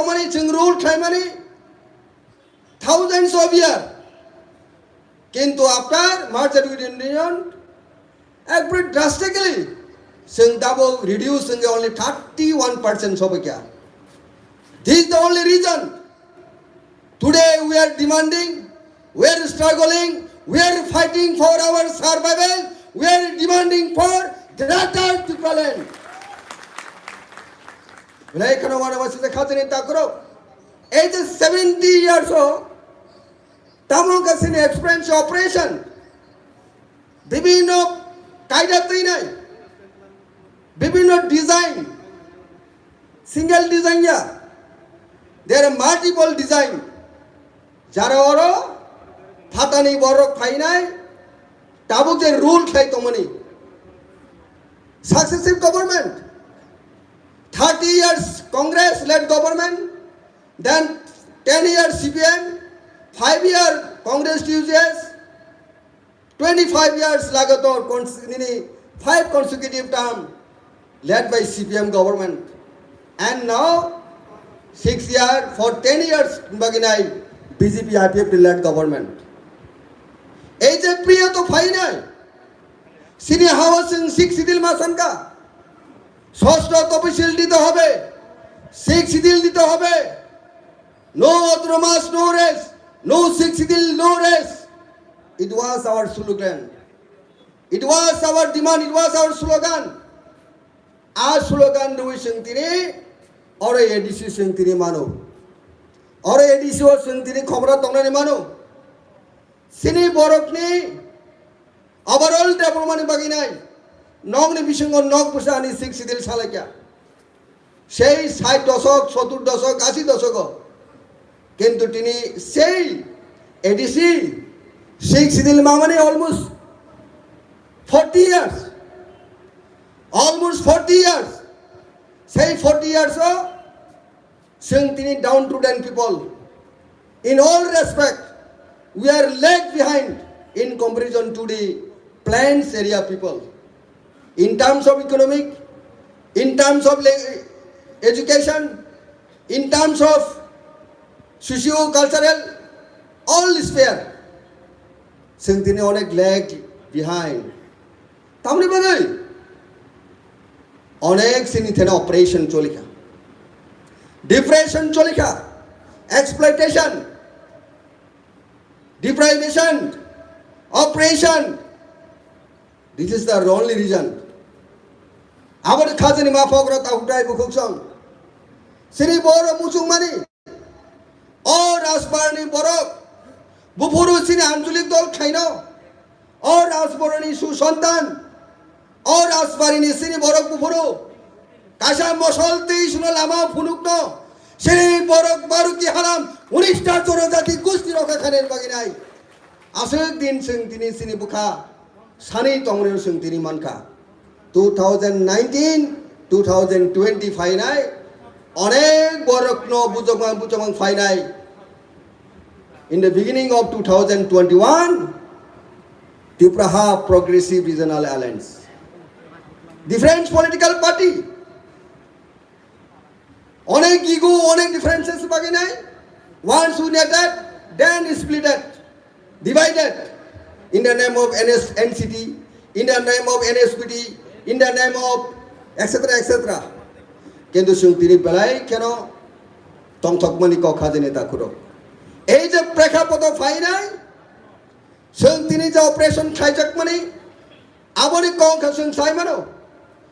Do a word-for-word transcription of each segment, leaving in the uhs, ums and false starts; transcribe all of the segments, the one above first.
mani, chwng rule khlaimani thousands of year. Kintu after merger with Indian Union, ekbare drastically chwng tabuk reduce wngwi only thirty-one percent sobaikha. This is the only reason today we are demanding, we are struggling, we are fighting for our survival, we are demanding for greater Tipraland. Belai kheno wana wasi se khajani takhurok. Ei je seventy years o tamo kasini expense operation, bibhinno kaida twinai, bibhinno design, single design ya, there are multiple design. Jara oro phatani borok phainai, tabuk je rule khlai tongmani. Successive government, thirty years Congress led government, then ten years C P M, five year Congress T U J S, twenty-five years lagatar cons-, nini five consecutive term led by C P M government. And now, six year, for ten years, baginai B J P I P F T led government. Ei je priya to phainai, sini hawa chwng six schedule ma sanka, ষষ্ঠ তফসিল দিতে হবে, six schedule দিতে হবে, no autonomous, no rest, no six schedule, no rest. It was our slogan. It was our demand, it was our slogan. A slogan rwi chwng tini oro A D C chwng tini mano. Oro A D C o chwng tini khobra tongnani mano. Sini borokni overall development ni bagwi nai. Nokni bisingo nok bwsa ani six schedule salaikha. Sei sait doshok, sottur doshok, ashi doshogo. Kintu tini sei A D C six schedule mamani almost forty years. Almost forty years. Sei forty years o chwng tini downtrodden people. In all respect, we are lag behind in comparison to the plains area people. In terms of economic, in terms of le-, education, in terms of socio-cultural, all sphere, chwng tini onek lag behind. Tamni bagwi onek sini thena operation cholikha, depression cholikha, exploitation, deprivation, oppression. This is the only reason. Aboni khajani ma pokro ta hutai bukhuk song. Sini boro muchung mani. O Rajbarni borok, buphuru sini anchulik dol khaino. O Rajbarni su sontan, o Rajbarini sini borok buphuru. Kaisa mosol twi suno lama phunukno. Sini borok Baruki halam, unista jonojati gusti rokha khaner baginai. Aswk din chwng tini sini bwkha. Sani tongmani chwng tini mankha. Two thousand nineteen, two thousand twenty phainai, onek borokno bujokmang bujokmang phainai. In the beginning of two thousand twenty-one, Tipraha Progressive Regional Alliance, different political party, onek ego, onek differences baginai. Once united, then splitted, divided. In the name of N S, N C T, in the name of N S P T, in the name of et cetera, et cetera. Kintu chwng tini belai kheno tongthokmani kok hajani takhurok. Ei je prekhapoto phainai, chwng tini je operation khaijakmani, aboni kok kha chwng sai mano.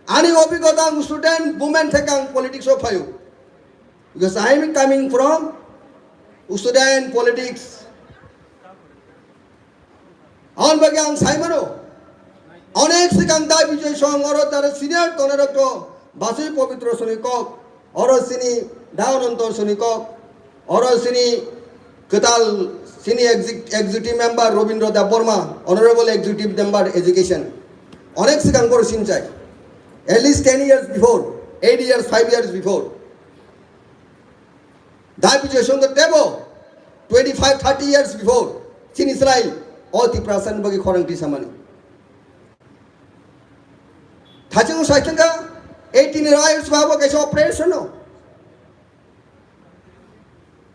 Ani obigota ang student movement theke ang politics o phaio. Because I am coming from student politics. Aboni bagwi ang sai mano. Onek swkang da Bijoy Song oro tara senior tongnai rok to Basui Pobitro soni kok. Oro sini da Ananto soni kok, oro sini kwtal sini exec-, executive member Robindra Debbarma, honorable executive member education. Onek swkang boro sinchai. At least ten years before, eight years, five years before. Da Bijoy Song tebo twenty-five, thirty years before. Sini slai o Tiprasa ni bagwi khorang tisamani. Thachung saithangkha eighteen years babo kaisa operation no.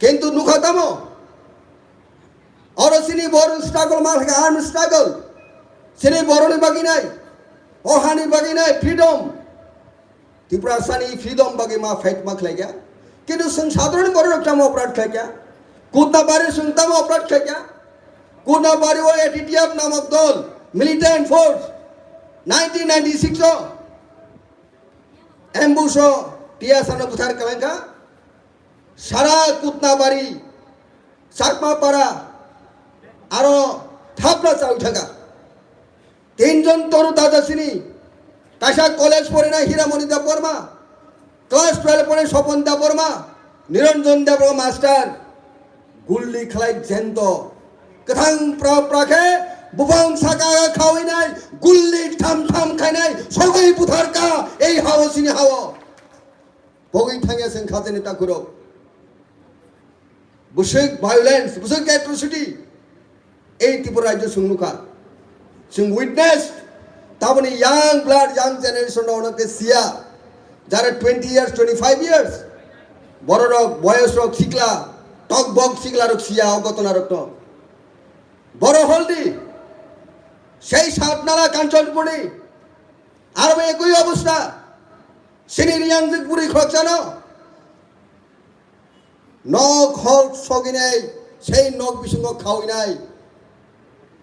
Kintu nukha tamo? Oro chini borok struggle ma khlai kha, arm struggle. Chini borokni bagwi nai, o hani bagwi nai, freedom. Tiprasani freedom bagwi ma fight ma khlai kha. Kintu chwng sadharon borok tamo oprad khlai kha? Kutnabari chwng tamo oprad khlai kha? Kutnabari o A T T F namak dol, militant force, nineteen ninety-six o ambush o T S R no buthar kwlai kha. Sara Kutnabari, Chakmapara, aro thapra chawi thangkha. Tinjon toru taja sini, kaisa college porinai Hiramoni Debbarma, class twelve porinai Sopon Debbarma, Niranjan Debbarma master, gulli khlai jento, kwthang pra pra khe buphang saka khawi nai, gulli tham tham khainai, sogwi butharka ei hao sini hao. Pogwi thangya chwng khatini takhurok. Bwswk violence, bwswk atrocity. Ei Tripura rajyo chwng nukha. Chwng witness. Taboni young blood, young generation rok no khe siya. Jara twenty years, twenty-five years. Bororok, boyos rok sikla, tokbok sikla rok siya o gotona rok no. Boro holdi. Sei Satnala Kanchanpurni. Aro ekoi obostha. Sini riyangjwk bwrwi khoroksano nok hol soginai, sei nok bisingo khawinai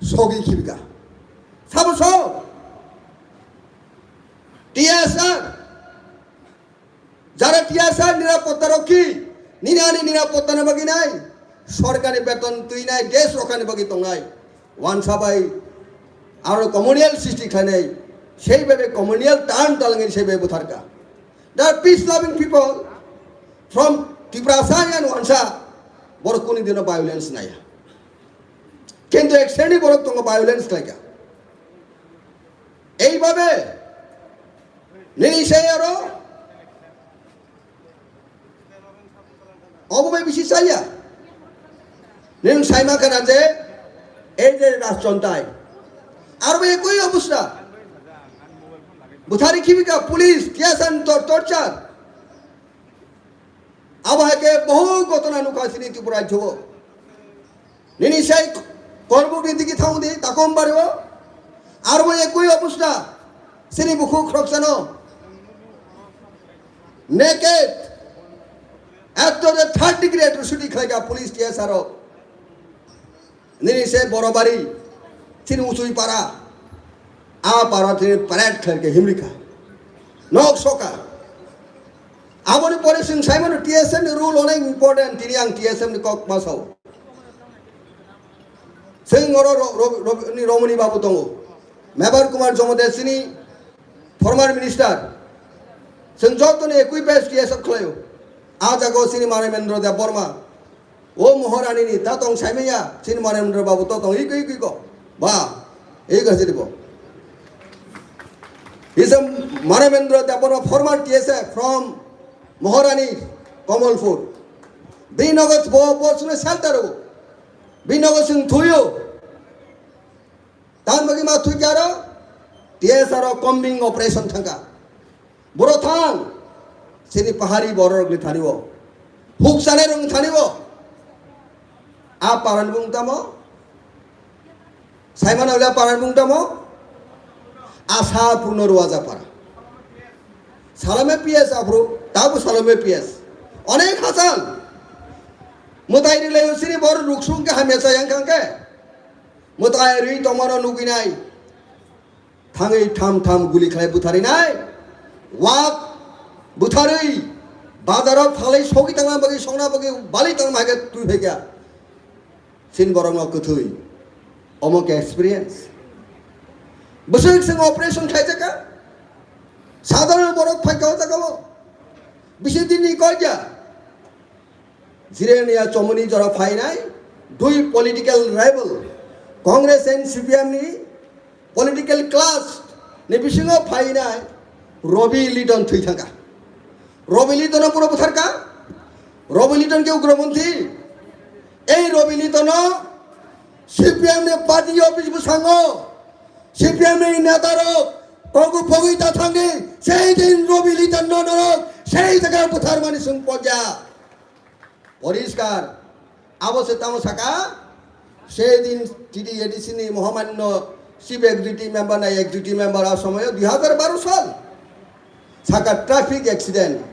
sogi khibika. Sabo so? T S R. Jara T S R nirapotta rokhi, nini ani nirapotta ni bagwi nai, sorkar ni beton twi nai, desh rokha ni bagwi tongnai. Wansa bai aro communal sristi khlainai, sei bai bai communal turn talangwi sei bai butharka. The peace loving people from Tiprasa and Wansa, borok kuni dino violence naya. Kintu ek sreni borok tongo violence khlaika. Ei babe, nini sei aro, obo bai bisi chaya. Nini saima kana je, ei je rajchontai. Aro bai ekoi obostha. Buthari khibika police, T S R tor-, torture. Abo hai khe bohut gotona nukha chini Tripura rajyo o. Nini sai Korbuk ni digi thang di, Takom bari o. Aro bo ekoi obostha, chini bukhuk khoroksano. Naked. Ekto je third degree atrocity khlaika police T S R o. Nini se Borobari, chini Uchui para, a para chini parade khlaikha himrikha. Nok soka. Aboni pore chwng saimano T S F ni rule onek important, tini ang T S F ni kok ma sao. Chwng oro ro-, ro-, ro-, ni Romoni babu tongo. Mebar Kumar Jomote chini former minister. Chwng jotono ekui base T S F khlaio. A jaga o chini Manemendra Debbarma. O Moharani ni ta tong saimanya, chini Manemendra babu to tong, iko, iko, iko. Ba, iko sidi bo. He is a Manemendra Debbarma, former T S F from Moharani, Kamalpur. Bini nogo bo, bo sune shelter o. Bini nogo sung thuyo. Tan bagi ma thui karo, T S R o combing operation thangka. Boro thang, sini pahari bororokni thani o. Huk sanai rokni thani o. A parani bung tamo? Saimano le parani bung tamo? Asa Purno Ruaja para. Salome P S aphuru, tabu Salome P S. Onek hachal. Mwtai rilai sini bor ruksung ke hamya chayang kangke. Mwtai rwi tongmano nugwi nai. Thangwi tham tham guli khlai butharwi nai. Wak butharwi bazaro phalai sogwi tangna bagwi songna bagwi bali tangma hai khe twi phai kha. Sin borokno kwthwi. Omo khe experience. Bwswk swng operation khlai jakha. Sadharon borok phai kha o jaga o. Bisi din ni koi kha. Jirania chomoni jora phainai dui political rival, Congress and C P M ni political clash ni bisingo phainai Robi Liton thwi thangkha. Robi Liton no puro butharka. Robi Liton ke ugromonthi. Ei Robi Liton no C P M ni party office bwskango C P M ni neta rok kogu pogwi ta thangdi. Sei din Robi Liton no norok sei jaga butharmani sung pogya. Poriskar. Abo se tamo saka, sedin T T A D C ni mohamanno chief executive member na executive member a somoyo dui hajar baro sal. Saka traffic accident.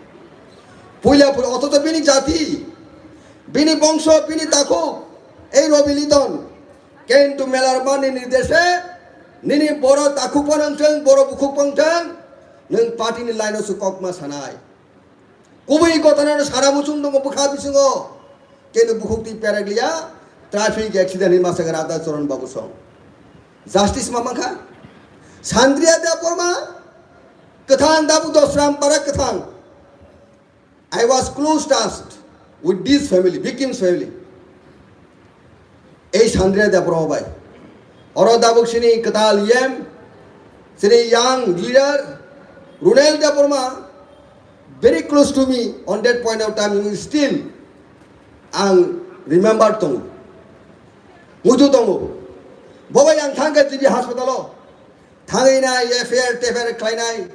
Puila pura ototo bini jati, bini bongso, bini takhuk, ei Robi Liton. Kintu melarma nini deshe, nini boro takhuk panang cheng, boro bukhuk pang cheng, nung party ni line o su kokma sanai. Kubui gotana no sara muchung tongo bwkha bisingo. Kintu bukhuk twi perak liya, traffic accident hinwi masa Radha Charan Babu song. Justice ma mankha? Sandriya Debbarma, kwthang dabu Dosram para kwthang. I was close touched with this family, victim's family. Ei Sandriya Debbarma bai. Oro dabuk sini kwtal yem, sini young leader, Runel Debbarma, very close to me on that point of time, still ang remember tongo. Muju tongo. Bo bai ang thangkha G B hospital o. Thangwi nai F I R, T F I R khlainai.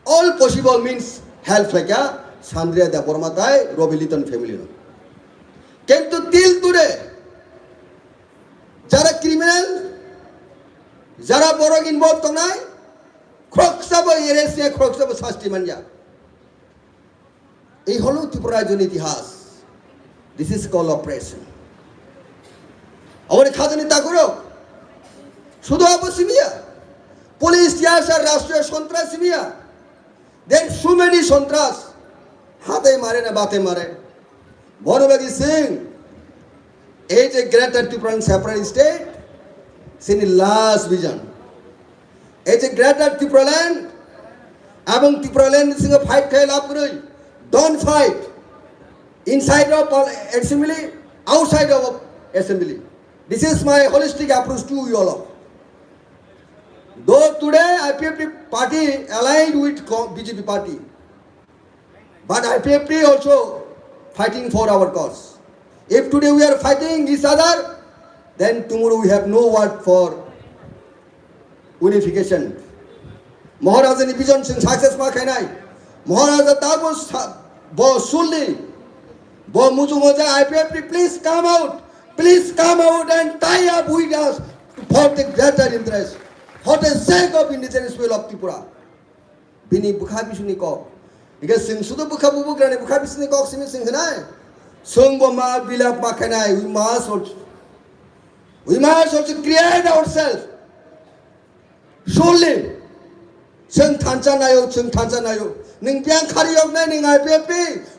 All possible means help khlaikha Sandriya Debbarma tai Robi Liton family no. Kintu till today, jara criminal, jara borok involved tongnai, khoroksa bo arrest ya, khoroksa bo sasti manya. Ei holo Tripura rajyoni itihas. This is called oppression. Aboni khajani takhurok. Sudo abo simiya. Police tiyasa rashtriya sontras simiya. There so many sontras. Hate mare na bate mare. Bono bagi sing. Ei je Greater Tipraland separate state, sini last vision. Ei je Greater Tipraland, abang Tipraland singa fight khai lab kwrwi. Don't fight inside of pal-, assembly, outside of assembly. This is my holistic approach to you all. Though today I P F T party allied with co-, B J P party, but I P F T also fighting for our cause. If today we are fighting each other, then tomorrow we have no word for unification. Maharaja ni vision sing success ma khainai. Maharaja tabo sa-, bo sulni, bo muchungo je I P F T, please come out, please come out and tie up with us for the greater interest, for the sake of indigenous people of Tripura. Bini bwkha bisingni kok. Hingke chwng sudo bwkha bubugrani bwkha bisingni kok simi chwng hwnai. Chwng bo ma bilap ma khainai, we must also, we must also create ourselves. Surely, chwng thansa nayo, chwng thansa nayo. Nwng biyang khari yok nai, nwng I P F T,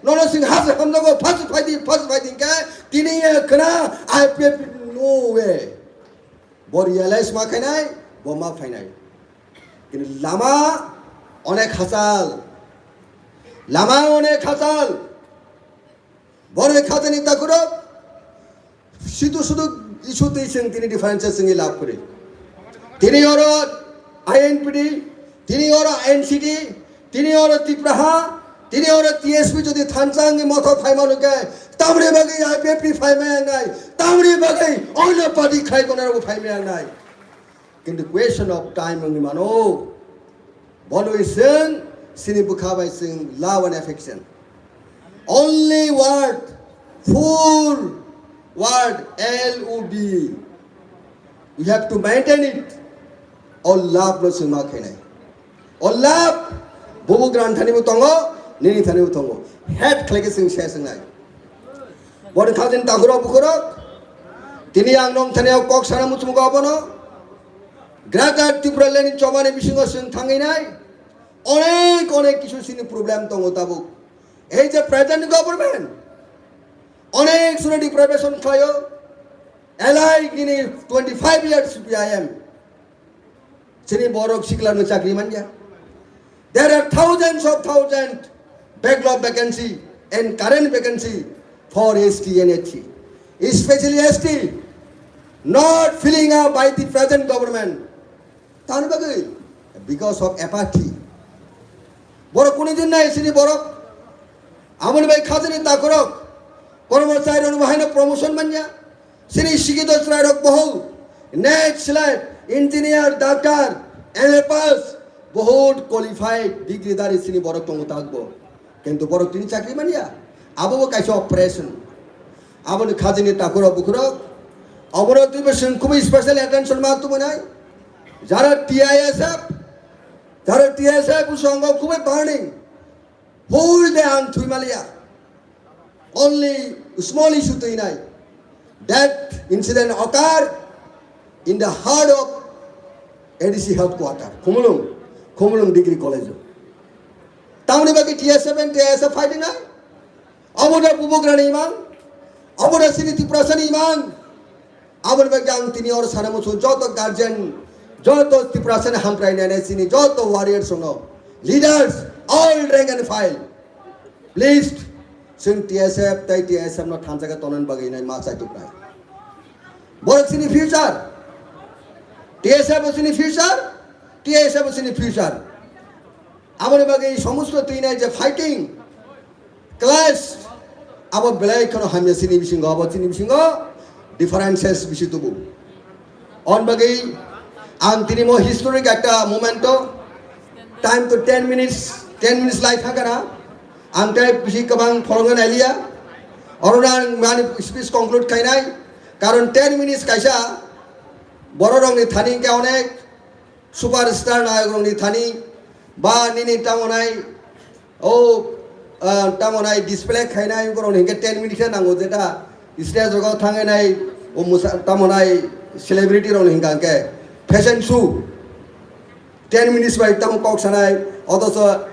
nono chwng hajar hamjago, phasi phaidi, phasi phaidi hingke, tini ye khna I P F T, no way. Bo realize ma khainai, bo ma phainai. Kintu lama onek hachal. Lama onek hachal. Borok khajani takhurok. Situ sudu issue twi chwng tini difference chwngwi lab kwrwi. Tini oro I N P T, tini oro N C T, tini oro Tipraha, tini oro T S P jodi thansa wngwi mothok phaimano khe, tamni bagwi I P F T phaimaya wngnai, tamni bagwi onno party khlai tongnai rokbo phaimaya wngnai. Kintu question of time wngwi mano. Bonwi chwng chini bwkha bai chwng love and affection. Only word, full word, L O V E. We have to maintain it. O love no chwng ma khainai. O love, bubugrani thani bo tongo, nini thani bo tongo. Hate khlai khe chwng se chwng nai. Boni khajani takhurok bukhurok. Tini ang nong thani o kok sana muchungo abono. Greater Tipraland ni chobani bisingo chwng thangwi nai. Onek, onek kisu chini problem tongo tabuk. Ei je present government, onek suno deprivation khlaio. Elai nini twenty-five years C P I M. Chini borok sikla no chakri manya. There are thousands of thousand backlog vacancy and current vacancy for S T and S C, especially S T, not filling up by the present government. Tani bagwi? Because of apathy. Borok kuni din nai chini borok. Amoni bai khajani takhurok. Kormo chai rok bahai no promotion manya. Chini sikito chwrairok bohol, net slide, engineer, doctor, M A pass, bohut qualified, degree dari chini borok tongo takbo. Kintu borok tini chakri manya, abo bo kaisa oppression. Aboni khajini takhurok bukhurok. Obono twibo chwng khubui special attention ma tubunai. Jara T I S F, jara T S F bwskango khubui burning. Whole day ang thwi maliya. Only small issue twi nai. That incident occurred in the heart of A D C headquarter, Khumulwng, Khumulwng Degree College. Tamoni bagwi T S F and T I S F fighting nai? Obo da bubagrani imang? Obo da chini Tiprasani imang? Aboni bagwi ang tini oro sana muchung joto guardian, joto Tiprasani hamkrai nai chini joto warriors no, leaders, all rank and file. Please, chwng T S F tei T I S F no thansa khe tonani bagwi nai ma chai tubnai. Borok chini future. T S F bo chini future, T I S F bo chini future. Aboni bagwi somosto twi nai je fighting, clash, abo belai kheno hamya chini bisingo, abo chini bisingo differences bisi tubu. On bagwi ang tini mo historic ekta momento, time to ten minutes, ten minutes lai thangkana, ang tei bisi kwbang pholongna nailiya, oro ang mani speech conclude khainai, karon ten minutes kaisa bororokni thani hwnkhe onek superstar nayokrokni thani ba nini tamo nai o, ah, tamo nai display khainai borokni hwnkhe ten minutes khe nango, jeta stage rogo thangwi nai o musa-, tamo nai celebrity rokni hwnkha hwnkhe fashion show ten minutes bai tamo kok sanai, othocho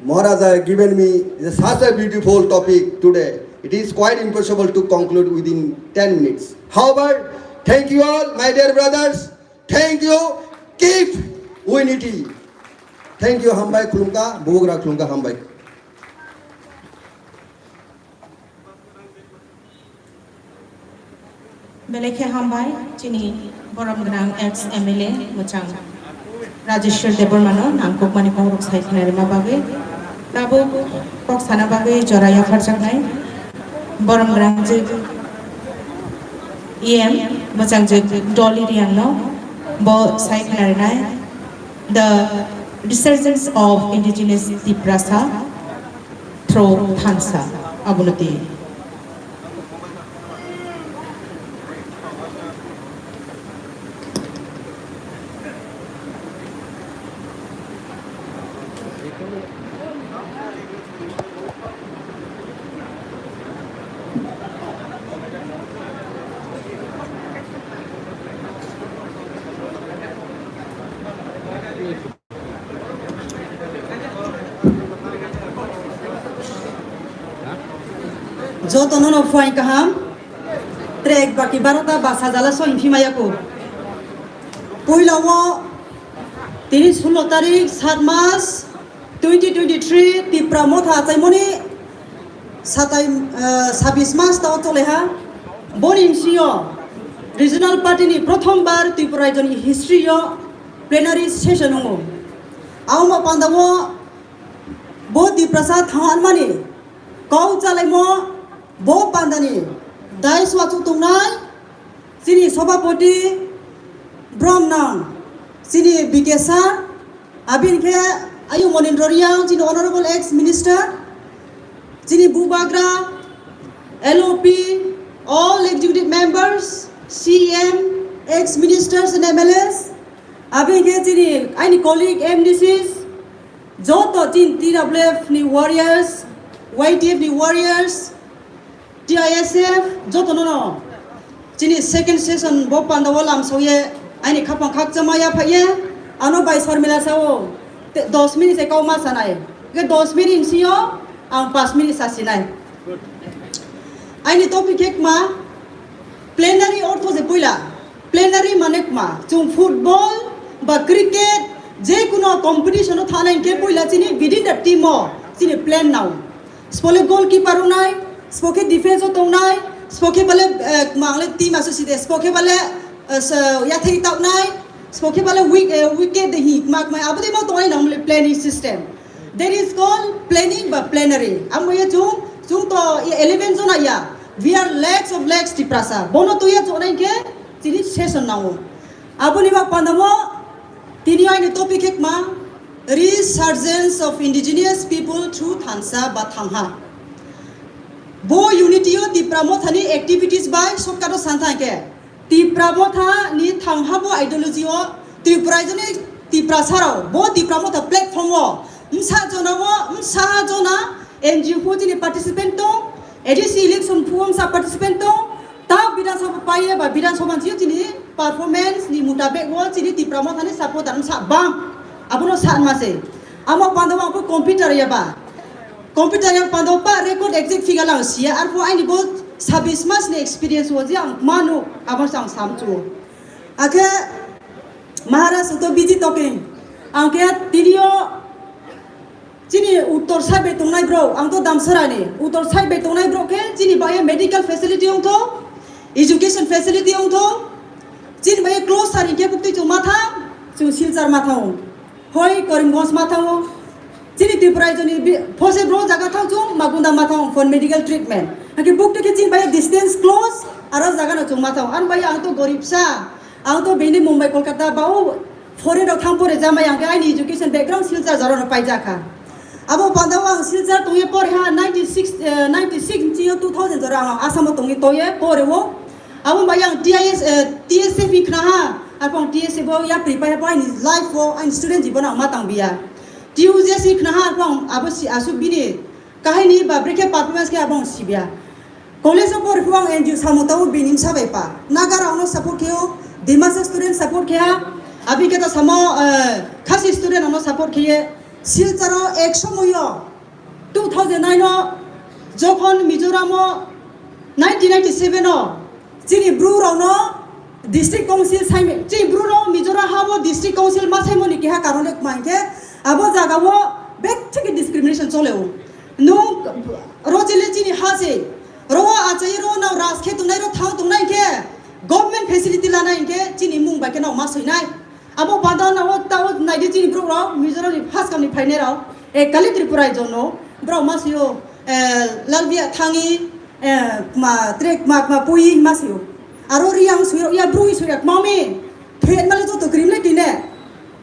Maharaja given me such a beautiful topic today. It is quite impossible to conclude within ten minutes. However, thank you all, my dear brothers. Thank you. Keep unity. Thank you. Hambai khulumkha, bubagra khulumkha, hambai. Belai khe hambai, chini borom gwnang ex M L A mwchang Rajeshwar Debbarmano nangkukmani kongrok sai khna rwma bagwi. Tabuk kok sana bagwi jora yapharjaknai borom gwnang je E M mwchangjwk Dolly Riangno bo sai khna rwnai, The Resurgence of Indigenous Tiprasa through Thansa, abono twi. Jotono no phuaing kaham. Track baki barota ba sajala so himphimaya ko. Puila o tini sullo tarik sat mas twenty twenty-three Tipra Motha achaimoni satai, eh, sabis mas tao choleha. Boni msio regional party ni prothom bar Tripura rajyo ni history o plenary session wngo. Amo panda o bo Tiprasa thang anmani kau chalaimo bo pandani dais wachu tongnai chini sobhapoti bromnang chini B K sir, abini khe ayu Monindra Riang, chini honorable ex minister, chini bubagra, L O P, all executive members, C M, ex ministers and M L As, abini khe chini aini colleague M D Cs, joto chini T W F ni warriors, Y T F ni warriors, T I S F, jotono no chini second session bo panda o lamsao ye aini khapang khakchangma yaphai ye ano bai Sormila sao te dos minute se kau ma sanai, ke dos minute sio ang pas minute sa sinai. Aini topic khe kma plenary ortho je puila. Plenary mane kma, chwng football ba cricket, je kuno competition o thana hinkhe puila chini within the team o chini plan nao. Sbo le goalkeeper wngnai, sbo khe defense o tongnai, sbo khe bale, eh, kma le team aswk side, sbo khe bale, eh, yathai tapnai, sbo khe bale wick-, eh, wicket de hi kma kma abo de ma tongnai nang le planning system. That is called planning ba plenary. Amo ya chwng, chwng to eleven jona ya. We are lakhs of lakhs Tiprasa. Bono to ya chonai khe chini session nango. Aboni ba pandamo tini aini topic hekma resurgence of indigenous people through thansa ba thangha. Bo unity o Tipra Motha ni activities bai shortcut o san thang khe, Tipra Motha ni thang ha bo ideology o Tripura ni Tiprasa rok bo Tipra Motha platform o msa jona o msa jona N G O phu chini participant tong, A D C election phu msa participant tong, ta Bidhan Sabha pai ba Bidhan Sabha ni chini performance ni mutabek o chini Tipra Motha ni supporter msa bam, abono sa ma se. Amo panda o ang computer ya ba. Computer yang pando pa record exact figure lang sia, arpho aini bo sabis mas ni experience wo je ang mano, abo ang samchu. Akhe Maharaj to busy talking. Ang khe tinio chini uttor side bai tongnai bro, ang to Damsara ni. Uttor side bai tongnai bro khe chini bai medical facility ong tho, education facility ong tho. Chini bai close sari khe bukti chung matha, chung Silchar matha ong. Hoi Karimganj ma thango. Chini Tripura joni bi-, phose bro jaga thang chung Magunda ma thango for medical treatment. Hake buk to khe chini bai distance close, aro jaga no chung ma thango. An bai ang to gorib sa, ang to bini Mumbai Kolkata ba o foreign rok thang pore jamai ang khe aini education background Silchar jora no pai jakha. Abo panda o ang Silchar tongye pore ha ninety six, eh, ninety six ni two thousand jora ang Assam o tongye toye pore o. Abo bai ang T I S, eh, T S F ni khna ha, arpong T S F o yapri pai, arpong aini life o, aini student jibon ang ma tang biya. T U J C khna ha, arpong abo si asuk bini kahini ba brekhe performance khe abo ang sibiya. College o pori phung ang N G O samo tau bini msa bai pa. Naga rok no support khe o, Dimasa student support khe ha, abi khe ta samo, eh, Khasi student no support khe ye. Silchar o ek somoy o two thousand nine o jokhon Mizoram o nineteen ninety-seven o chini Bru rokno district council saimani, chini Bru rok Mizoram ha o district council ma saimani keha karon de kma hinkhe abo jaga o bek thik discrimination chole o. Nung ro chile chini ha se ro achai ro nao ras khe tongnai ro thang tongnai hinkhe government facility lana hinkhe chini mung bai khe nao ma soinai. Abo panda na o ta o naidi chini bro rok Mizoram ni first kam ni phainai rok e kali Tripura jono bro ma sio e lalbia thangi e ma trek ma ma pui ma sio aro riang sui ya bro sui ya mami phet male joto krim le tine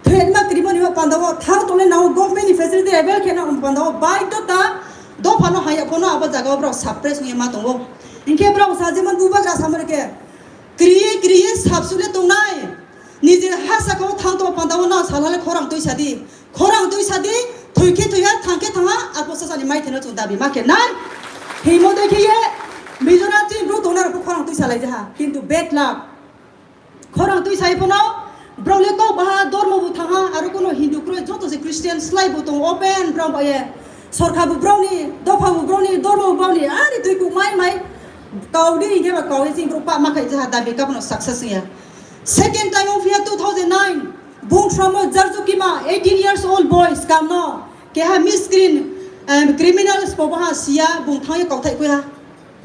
phet ma krim ni panda o thang tole na o government ni facility avail khe na panda o bai to ta do phano haya kono abo jaga o bro suppress ni ma tongo. Hinkhe bro sajiman bubagra samare khe kriye kriye sapsule tongnai. Nije ha saka o thang tong panda o nang salhale khorang twi sadi. Khorang twi sadi, thwi khe thwi ha, thang khe thang ha, arpho sasani mai theno chung dabi ma khe nai. Himo doi khe ye, Mizoram chini bru tongna rok khorang twi salai jaha. Kintu bad luck. Khorang twi sai phano, bro le kok baha dormo bu thang ha, aro kono Hindu kroi joto se Christian slai bu tong open bro ba ye. Sorkha bu bro ni, dopha bu bro ni, dormo bu bro ni, ani twi ku mai mai. Kau di hingke ba kau ye chini bro pa ma khai jaha dabi kapno success ya. Second time of year two thousand nine, bung samo Jarjukima, eighteen years old boy, skamno, keha miscreant, em, criminal spobaha siya, bung thangye kauthai kuya,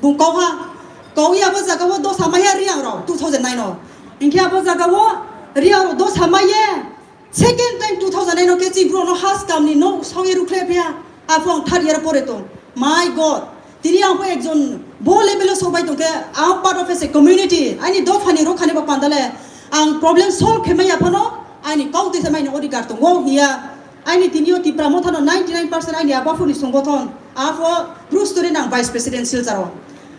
bung kauha, kauya bo jaga o dosa maya riang rok, two thousand nine o. Hinkhe abo jaga o riang rok dosa maye, Second time two thousand nine o khe chini bro no has kam ni no song e rukhle phiya. Aphang third year pore tong. My God. Tini ang bo ekjon bo level o sobai tong khe ang part of as a community. Ani dopha ni rokha ni bo pandale ang problem solve khe maya phano ani kau tisa mai ni odhikar tongo hiya. Ani tini o Tipra Motha no ninety nine percent ani abafu ni songothon. Apho Bruce Tore nang vice president Silchar o.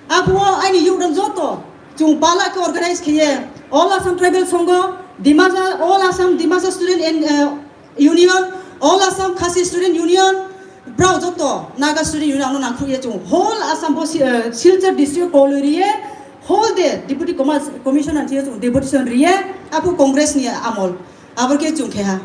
Apho ani youth rok joto chung pala khe organize khiye All Assam Tribal Sangha, Dimasa, All Assam Dimasa Student and, uh, Union, All Assam Khasi Student Union, brao joto Naga Student Union ano nangkhruye chung whole Assam bo si-, uh, Silchar district koloriye whole day Deputy Commas-, Commissioner thiye chung deputation riye apu Congress ni amol abor khe chung kheha.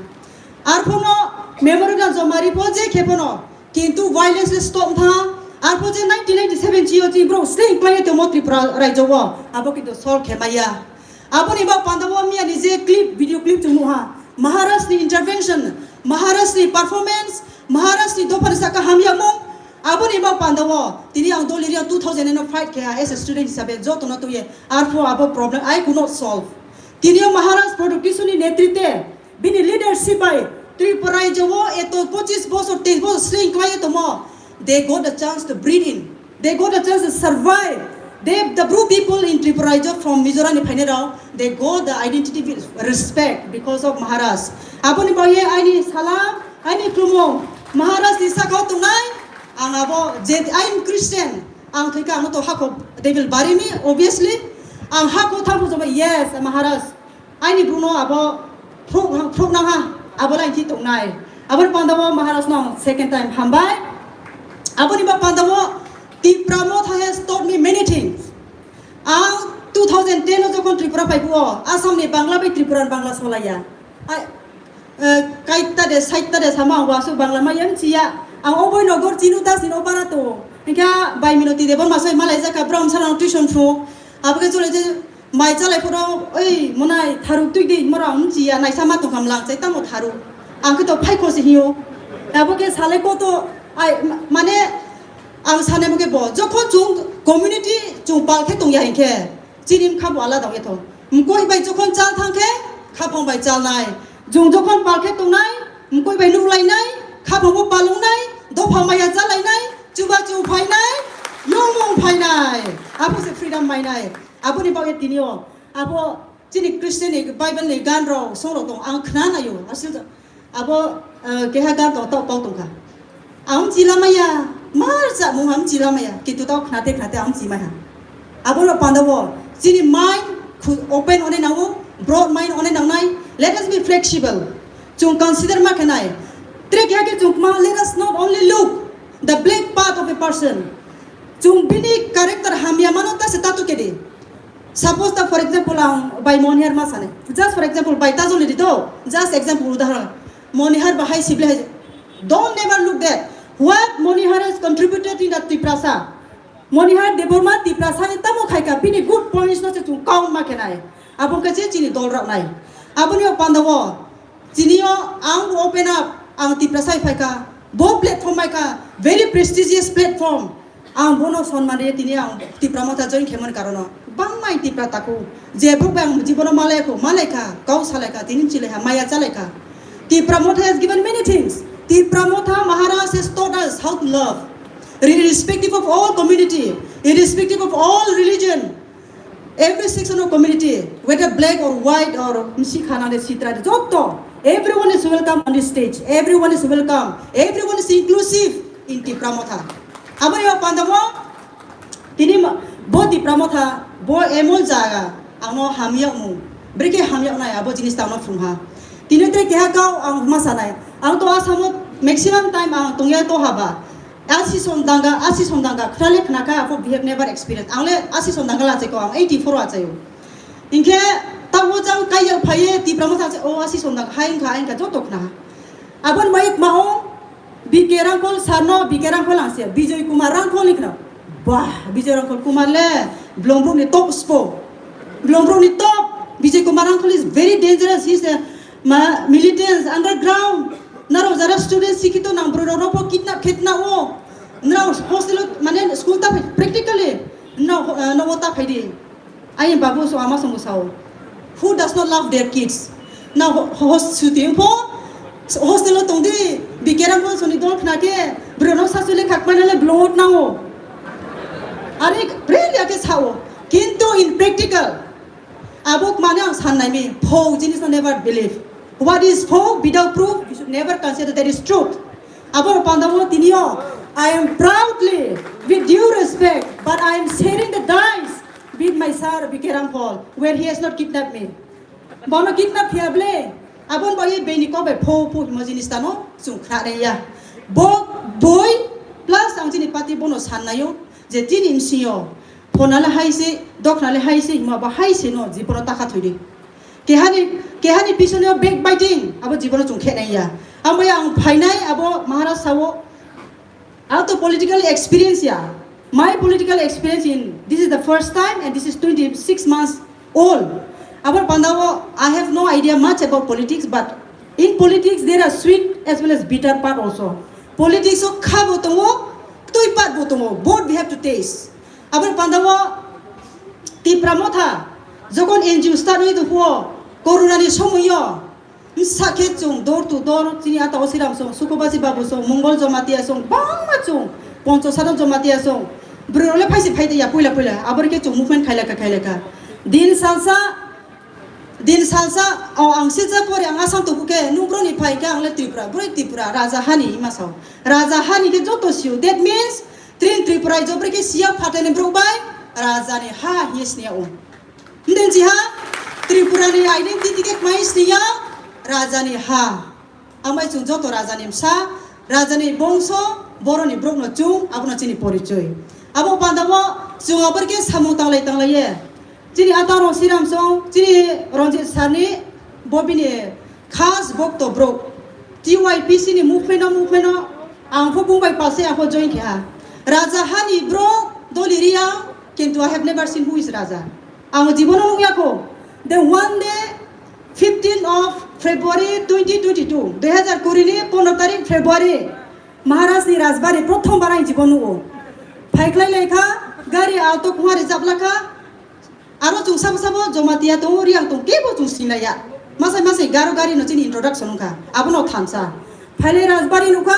Arphono memorandum joma ri pho je khe phono Kintu violence le stop tha. Arpho je nineteen ninety-seven chio chini borok sling klai tongmo Tripura rajyo o. Abo kintu solve khe maya. Aboni ba panda o miya ni je clip, video clip chung nuha. Maharaj ni intervention, Maharaj ni performance, Maharaj ni dopha ni saka hamya mung. Aboni ba panda o tini ang doli ria two thousand no fight khe as a student hisabe joto no tuye. Arpho abo problem I could not solve. Tini o Maharaj production ni netrite Bini leadership bai Tripura rajyo o eto pochis bosor, teis bosor sling klai tongmo. They got the chance to breathe in. They got the chance to survive. They, the Bru people in Tripura rajyo from Mizoram ni phainai rok, they got the identity with respect because of Maharaj. Aboni bagwi aini salam, aini khulumung Maharaj ni sakao tongnai. Ang abo je, I am Christian. Ang thwikha, ang to hako they will bury me, obviously. Ang hako thang phujaba, yes, Maharaj. Aini bruno abo phruk, phruk nang ha, abo lain thi tongnai. Aboni pandao Maharaj no second time hambai. Aboni ba pandao Tipra Motha has taught me many things. Ang two thousand ten o jokhon Tripura phai phuo, Assam ni Bangla bai Tripura ni Bangla solaiya. Ai, eh, kaita de, saita de sama ang wasu Bangla ma yang chiya. Ang oboi nogor chinu ta sino para to. Hingkha bai Minoti Debbarma soi malai jaka brom sarang tuition phu. Abo khe chole je mai chalai phoro, "Oi, monai, tharuk twi di," mora ang chiya, naisa ma tongkham lang chai tamo tharuk. Ang khe to phai khosi hiyo. Abo khe sale ko to, ai, ma-, mane, ang sane mo khe bo, jokhon chung community chung pal khe tongya hinkhe, chini mkha bo alada ongya thong. Mkoi bai jokhon chal thang khe, khaphang bai chalnai. Jung jokhon pal khe tongnai, mkoi bai nuklainai, khaphang bo palungnai, dopha maya chalainai, chuba chu phainai, yongmung phainai. Abo se freedom mainai. Aboni bagwi tini o, abo chini Christian ni Bible ni gan rok, song rok tong, ang khna naio, asil abo, eh, keha gan tong, tau pau tongkha. Ang chila maya, mar cha mung ang chila maya, kintu tau khnate khnate ang chi maya. Abo rok panda bo, chini mind khu-, open one nango, broad mind one nangnai, let us be flexible. Chung consider ma khenai. Tre keha ke chung ma, let us not only look the black part of a person. Chung bini character hamya mano ta se tatu kedi. Suppose ta, for example, ang bai Monihar ma sane. Just for example, bai Tajol ni dito. Just example, udaharan. Monihar bahai sibli hai. Don't never look that. What Monihar has contributed in the Tiprasa. Monihar Debbarma Tiprasa ni tamo khaika, bini good points no se chung count ma khenai. Abo khe chini dol rok nai. Aboni o panda o Tini o ang bo open up, ang Tiprasa hai phaikha, bo platform hai kha, very prestigious platform. Ang bono sonman ri tini ang Tipra Motha join khaimani karono. Bangma ang Tipra taku, je buk bai ang jibono malai kho, malai kha, kau salai kha, tini chilai kha, maya chalai kha. Tipra Motha has given many things. Tipra Motha Maharaj has taught us how to love, irrespective of all community, irrespective of all religion. Every section of community, whether black or white or misi khana de sitra de, jotto, everyone is welcome on this stage. Everyone is welcome. Everyone is inclusive in Tipra Motha. Abo yo pandamo, tini ma-, bo Tipra Motha, bo emon jaga, ang no hamyakmung. Brike hamyak nai, abo jinis ta ang no phung ha. Tini tre keha kau ang ma sanai. Ang to asamo maximum time ang tongya to haba. Asi sondanga, asi sondanga, khnale khnakha, apo we have never experienced. Angle asi sondanga la cheko, ang eighty-four achayo. Inkhe ta o jang kaiya phaye, Tipra Motha se, o asi sondanga, hai inkha, hai inkha, joto khna. Abon mayik mahong, B K Rangkhol sarno, B K Rangkhol angse, Bijoy Kumar Rangkhol ikhna. Bah, Bijoy Rangkhol Kumar le, Blombrok ni top spo. Blombrok ni top, Bijoy Kumar Rangkhol is very dangerous, he is a ma-, militant, underground. Naro jara student sikito nang bro rok po kidnap khetna o. Nrao hostel o, mane school ta phai, practically. Nrao, eh, nogo ta phai di. Ai babu so ama songo sao. Who does not love their kids? Na ho-, host suti po hostel o tong di. Bikerang ko soni dol khna ke. Bro no sasule khak mana le blood nango. Are really ake sao. Kintu in practical. Abuk mane ang san nai mi, fo jinis no never believe. What is fo without proof, you should never consider that is truth. Abor pandamo tinio, I am proudly, with due respect, but I am sharing the dice with my sir Bikerang Paul, where he has not kidnapped me. Bono kidnap hiya ble, abon bo ye beni kobe fo fo himo jinis tano, sung khra ya. Bo boy plus ang jini pati bono san nayo, je tini msio. Phonale hai se, doknale hai se, hima ba hai se no, jibono taka thwidi. Kehani, kehani pisoneo backbiting, abo jibono chung khenai ya. Ambai ang phainai, abo Maharaj sao, ang to political experience ya. My political experience in, this is the first time and this is twenty-six months old. Abo pandao, I have no idea much about politics, but in politics there are sweet as well as bitter part also. Politics o kha bo tongo, twi part bo tongo, both we have to taste. Aboni pandao Tipra Motha, jokon N G O start wngwi tongphio, Corona ni somoio, bwsa khe chwng door to door, chini ata o Siram song, Sukubasi Babu song, Mongol Jamatia song, bangma chwng, Poncho Sadon Jamatia song, bwrwi rok le phaise phai ya puila puila, aboni khe chwng movement khailaka khailaka. Din salsa, din salsa, o ang silsa pore ang Assam tubu khe, nung bwrwi ni phai khe ang le Tripura, bwrwi Tripura, Raja Hani hima sao. Raja Hani khe joto sio, that means Trin Tripura jobri khe siya phatani borok bai rajani ha hiye siniya o. Hindin jiha Tripura ni identity khe kmai siniya rajani ha. Amai chwng joto rajani msa, rajani bongso, boroni borokno chwng, abono chini porichoi. Abo pandao chwng abor khe samung tanglai tanglai ye. Chini ataro Siram song, chini Ranjit Sarni, bobini khas bokto borok. T Y P C ni movement o, movement o, ang pho bung bai palse, ang pho join khe ha. Raja hani borok doli riya, kintu I have never seen who is Raja. Ang jibono nukya ko. The one day, fifteen of February twenty twenty-two, dui hazar kuri ni pono tarik February, Maharaj ni Rajbari prothom bar ang jibon nugo. Phaikhlai lai kha, gari auto kuma rijap la kha. Aro chwng sabo sabo Jamatia tongo, Riang tongo, kebo chwng sinlaiya. Masai masai garo gari no chini introduction wngkha, abono thansa. Phailai Rajbari nukha,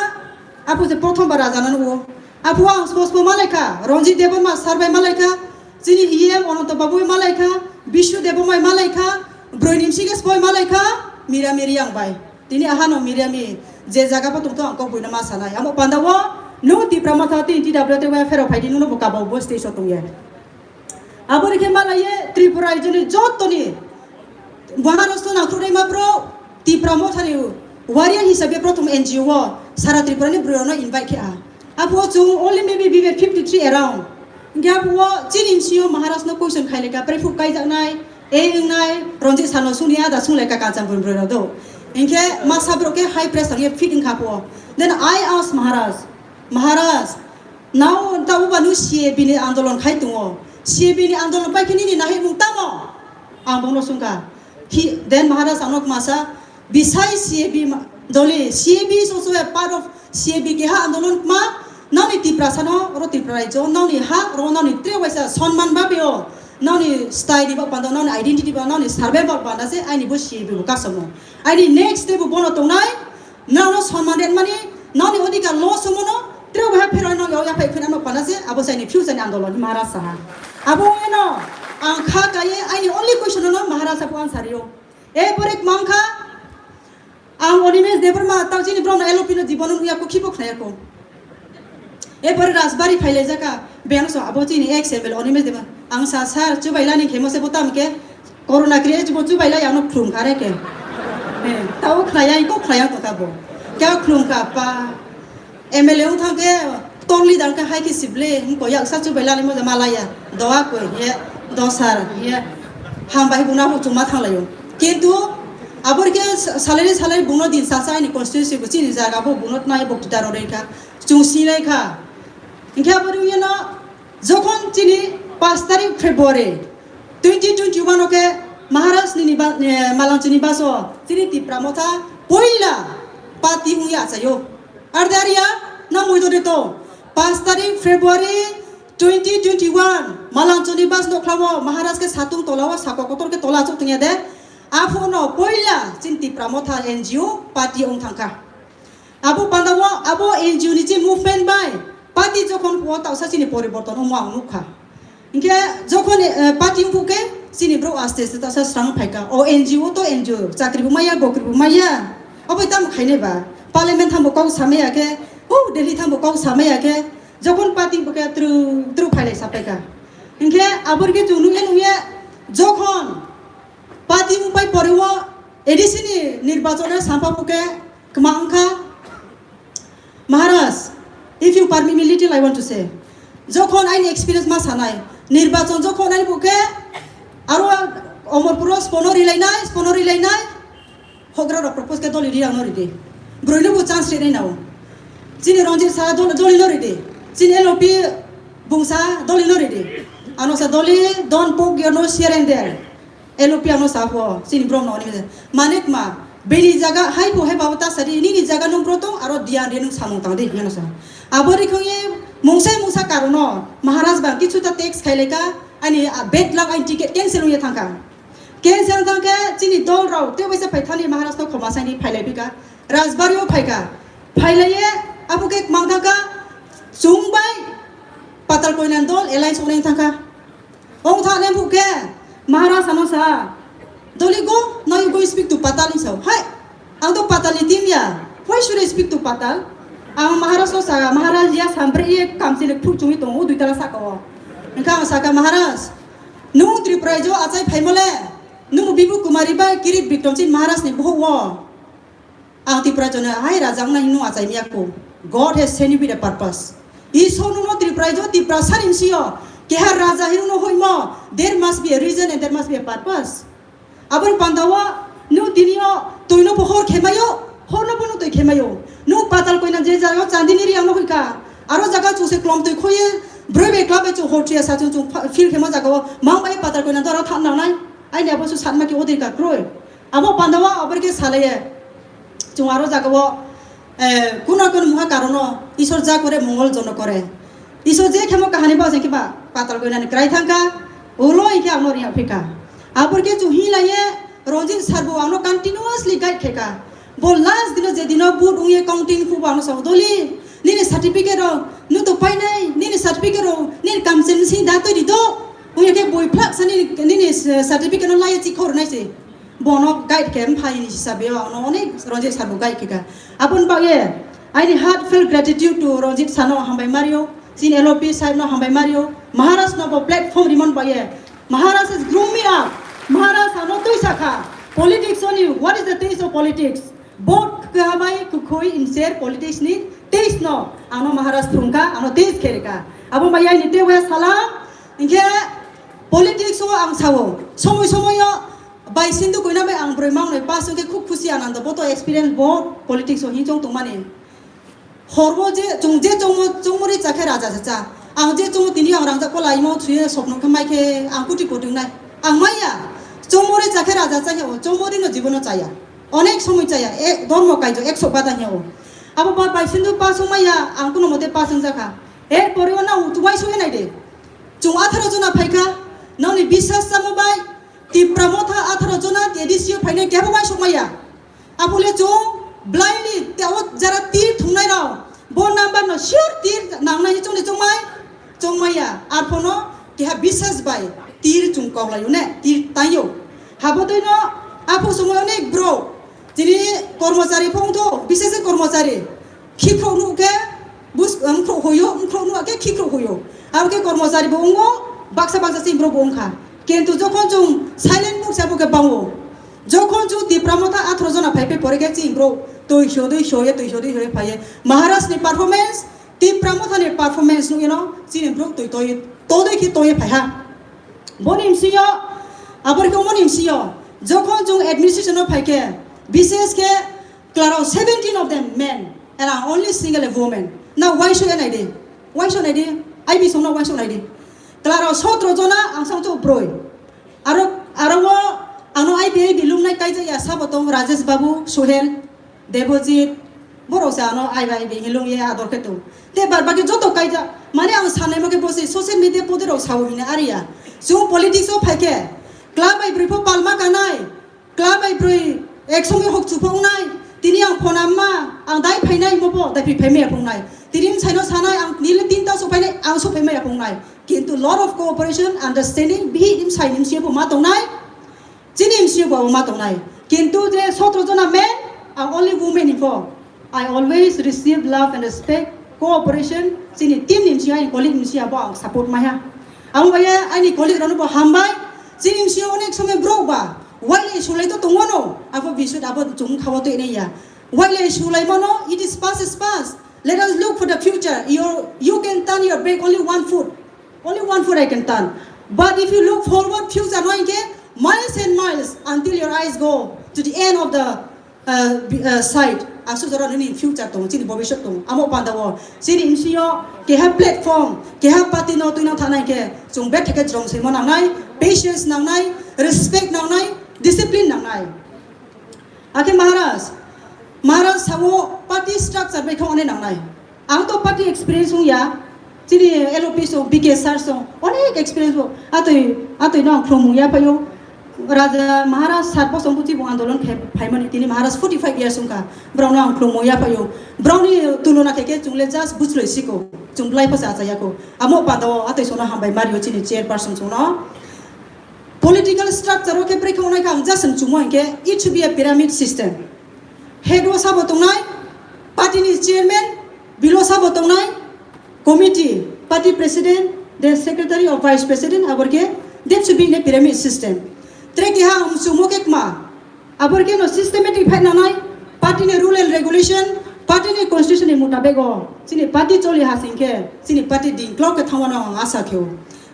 apo je prothom bar Raja no nugo. Apo ang spo spo malaikha, Ranjit Debbarma sir bai malaikha, chini E M Ananta Babu bai malaikha, Bishu Debbarma bai malaikha, Broi Nimsi Ges bai malaikha, Mira Miri ang bai. Tini ahano Miriami je jaga bo tongtho ang kok buino ma sanai. Amo pandao nung Tipra Motha tini T W T bai phero phaidi nungno bo kabao bo stage o tongya. Abo rikhe malaye Tripura rajyoni jotoni Maharashtra nangkhrukrima bro Tipra Mothani warrior hisabe prothom N G O o sara Tripura ni bwrwi rokno invite khe a. Abo chwng only maybe we were fifty three around. Hingke abo chini M C O Maharaj no question khaileka prephuk kaijaknai, e wngnai, Ranjit Sarno sungni ada sungleka Kanchanpur bwrwi rok do. Hingke masa borok khe high pressure ye fit wngkha po. Then I ask Maharaj, Maharaj, now ta uba nu C A B ni andolon khai tongo. C A B ni andolon pai khe nini nahimung tamo? Ang bono sungkha. He, then Maharaj ano kmasa, beside C A B ma-, doli, C A B is also a part of C A B keha andolon kma, nani Tiprasa no, oro Tripura rajyo, nani ha, oro nani tre waisa sonman ba beo, nani style ni ba panda, nani identity ba, nani survival panda se, aini bo C A B bo kasamo. Aini next day bo bono tongnai, Nangno sonman rwmani, nangni odhikar loss wngmano, tei bo hai phero nangni o yaphai phina ma pana se, abo se aini future ni andolon, Maharaj saha. Abo wngno ang kha kaiye, aini only question no Maharaj abo answer rio. E pore mang kha, ang Animesh Debbarma, tau chini borok no L O P no jibon wngya ko khibo khnaya ko. Erpore Rajbari phailaijaka, biyang so abo chini ex M L A Animesh Debbarma. Ang sa sir, chubailani khemo se bo tamo khe, corona kre chubo chubailai ano khlum kha re khe. He, tao khlaiya, ko khlaiya to kha bo. Kya khlum kha pa? M L A wng thang khe, tongli dang khe hai khe sible, hingko yaksa chubailani mo malaya. Doa koi, ye, dosar, ye. Hambai buna bo chuma thanglaio. Kintu, abor khe salary, salary buno din sa sa ni constituency bo chini jaga bo buno nai bo kitaro re kha. Chwng sinai kha. Hingke abo rwngya no jokhon chini pash tarik February twenty twenty-one o khe Maharaj nini ba-, eh, Malangchini baso chini Tipra Motha poila party wngya achaio. Arde arya na muido de to. Pash tarik February twenty twenty-one Malangchini bas nokhlao Maharaj khe satung tolao sako kotor khe tola achuk tongya de. Aphuno poila chini Tipra Motha N G O party wng thangkha. Abo pandao abo N G O ni je movement bai party jokhon huo tausa chini poriborton wngmo ang nukha. Hinkhe jokhon, eh, party wngkhe chini borok aste aste tausa swrang phaikha. O N G O to N G O, chakri bo maya, bokri bo maya. Abo tamo khainai ba? Parliament thambo kok samaya khe, o Delhi thambo kok samaya khe, jokhon party bo khe tru tru phailai sapaikha. Hinkhe abo rikhe chwng nukya nukya jokhon Party wngpai poreo A D C ni nirbachon sampa puke kwma wngkha. Maharaj, if you permit me little, I want to say. Jokhon aini experience ma sanai, nirbachon jokhon aini puke aro Omorpuro spono rilainai, spono rilainai, hogra rok propose ke doli rirang no ridi. Broi no bo chance rinai nao. Chini Ranjit sa dol-, doli no ridi. Chini L O P bungsa doli no ridi. Ano sa doli, don't poke your nose here and there. L O P ano sa pho, chini brom no ni mane kma, bini jaga hai pho hai babo ta sadi, nini jaga nung bro tong, aro diyan re nung samung tang de, yano sa. Abo ri khong ye, mungsa mungsa karono, Maharaj bang kichu ta text khai leka, ani, a, bad luck, ani ticket cancel ye thangka. Cancel thangke, chini dol rao, te waisa phai thani Maharaj to khoma sani phai lai pika, Rajbari o phaika, phai lai ye, abo ke mang thangka, chung bai, Patal Koinan dol, alliance oneng thangka. Ong thane bukhe Maharaj ano sa, "Doli go, now you go speak to Patal," hinwi sa. Hai, ang to Patal ni team ya. Why should I speak to Patal? Ang Maharaj no saka, Maharaj ya sampre ye kamchili phuk chungwi tongo, o dui tala saka o. Hingkha ang saka, "Maharaj, nung Tripura jo achai phaimole, nung Bibu Kumari bai Kirit Bikram Singh Maharaj ni bohok o." Ang Tripura jona hai raja wngna hinwi achai miya kho. God has sent you with a purpose. Isor nungno Tripura jo Tripura sani msio. Keha raja hinwi no hoimo. There must be a reason and there must be a purpose. Aboni panda o nung tini o twi no pohor khemayo, hor no bono twi khemayo. Nung patal koina je jaga o chandini ri ang no hoika. Aro jaga chuse klom twi khoye broi bai klap bai chu hor thuya sa chung chung feel khema jaga o. Mang bai patal koina doro thang nangnai. Aini abo su satma ki odir ka kroi. Abo panda o abor ke salaye. Chung aro jaga o, eh, kuna kun muha karono Isor ja kore mongol jono kore. Isor je khemo kahani ba jeng kiba patal koina ni krai thangka. Ulo ikhe ang no ri ang phika. Abor ke chung hi laye Ranjit sir bo ang no continuously guide kheka. Bo last dino je dino vote ungye counting khu bo ang no sa doli. Nini certificate rok, nung to painai, nini certificate rok, nini kamchwlwi sing da twi di do. Ungya khe boi phlak sa nini, nini certificate no laiya chi khor nai se. Bono guide khe mphai ni hisabe o ano onek Ranjit sir bo guide khe ka. Aboni bagwi aini heartfelt gratitude to Ranjit sir no hambai mario, chini L O P sir no hambai mario, Maharaj no bo platform rimon bagwi. Maharaj has grown me up. Maharaj ano twi sakha. Politics only. What is the taste of politics? Vote kwbai kwkhwi inser politics ni taste no ano Maharaj phrungkha, ano taste kherika. Abo maya ni tewe salam, hinkhe politics o ang sao, somoi somoi o bai sindu koina bai ang broi mangnoi pass wngkhe khub khusi anando, bo to experience bo politics o hinchong tongmani. Horbo je, chung je chongmo, chongmori chakhe raja se cha. Ang je chongmo tini ang rangchak ko laimo thuye sopno khe mai khe ang kuti kotung nai. Ang maya, chongmori chakhe raja cha heo, chongmori no jibono chaya. Onek somoi chaya, e, dormo kaijo, ekso bada heo. Abo ba bai sindu pass wng maya, ang kuno mote pass wng jakha. Er pore o na utu wai sui nai de. Chung atharo jona phaikha, noni biswas chamo bai, Tipra motha atharo jona A D C o phainai kebo wai sok maya. Abole chwng blindly teo jara tir thungnai rok bo number no sure tir nangnai chwngni chwngmai chwngmaya arphono keha bisas bai tir chwng koklaio ne tir taio. Habo twi no aphuk chwngmai onek bro chini kormochari phongtho bisas kormochari khikrok nuk khe bus wngkhro hoyo wngkhro nuk khe khikrok hoyo abo khe kormochari bo wngo baksa baksa chini bro bo wngkha kintu jokhon chwng silent nuk se abo khe bango. Jokhon chwng Tipra motha atharo jona phai phai pore khe chini bro twi sodwi soye twi sodwi soye phaiye. Maharaj ni performance, Tipra motha ni performance nugwi no chini bro twi twi todwi khe toye phai ha. Boni msio, abor khe omoni msio, jokhon chwng administration o phai khe, bises khe klarao seventeen of them men and I only single a woman. Na waiso ya nai di, waiso nai di, I B song na waiso nai di. Klarao sotro jona ang sang chwng broi. Aro, aro o ano I B I B lumnai kaijak ya sabo tong Rajesh Babu, Sohel, Debojit, borok se ano I B I B hilung ye ador khe tong. Te bar baki joto kaijak, mane ang sanai mo khe bo se social media podi rok sao hini ari ya. Chwng politics o phai khe, kla bai brwi pho palma kanai, kla bai brwi ek songwi hok chu phongnai, tini ang phone amma, ang dai phainai mo bo, dai phi phai maya phongnai. Tini msai no sanai, ang nile tinta so phainai, ang so phai maya phongnai. Kintu lot of cooperation, understanding, bihih ni bwsai ni bwsai bo ma tongnai, chini bwsai bo ma tongnai. Kintu je sotro jona men, ang only women ni pho. I always receive love and respect, cooperation, chini team ni bwsai, colleague ni bwsai bo ang support maiha. Ang bai ani colleague rano bo hambai, chini bwsai onek somoi bro ba, waile sulai to tongo no, abo bisut abo chung khawa to ene ya. Waile sulai mano, it is past is past. Let us look for the future. You, you can turn your back only one foot. Only one foot I can turn. But if you look forward future no hinkhe miles and miles until your eyes go to the end of the uh, bi- uh, side. Asu jora nini future tong, chini bobisot tong. Amo panda wo. Chini M C O, keha platform, keha party no tuinang thana hinkhe, chung betheke jrong simo nangnai, patience nangnai, respect nangnai, discipline nangnai. Akhe Maharaj, Maharaj sao party structure bai khe one nangnai. Ang to party experience wng ya. Chini L O P song, B K sir song, onek experience bo. Atwi, atwi no ang khlumung ya phaio. Raja Maharaj sat bosong buchi bo andolon khe phaimani tini Maharaj forty five years wngkha. Brao no ang khlumung ya phaio. Brao ni tulona khe khe chungle just buchloi siko. Chung blai pha sa cha yako. Amo panda o atwi sono hambai mario chini chairperson song no. Political structure o khe bwrwi khe onai kha ang just chumui hinkhe it should be a pyramid system. Head o sabo tongnai, party ni chairman, Bilo sabo tongnai committee, party president, the secretary or vice president, abor khe that should be in a pyramid system. Tre keha ang muchungmo khe kma, abor khe no systematic phai nangnai, party ni rule and regulation, party ni constitution ni mutabek o chini party choli ha sing khe chini party dingklok khe thangmano ang asa khe o.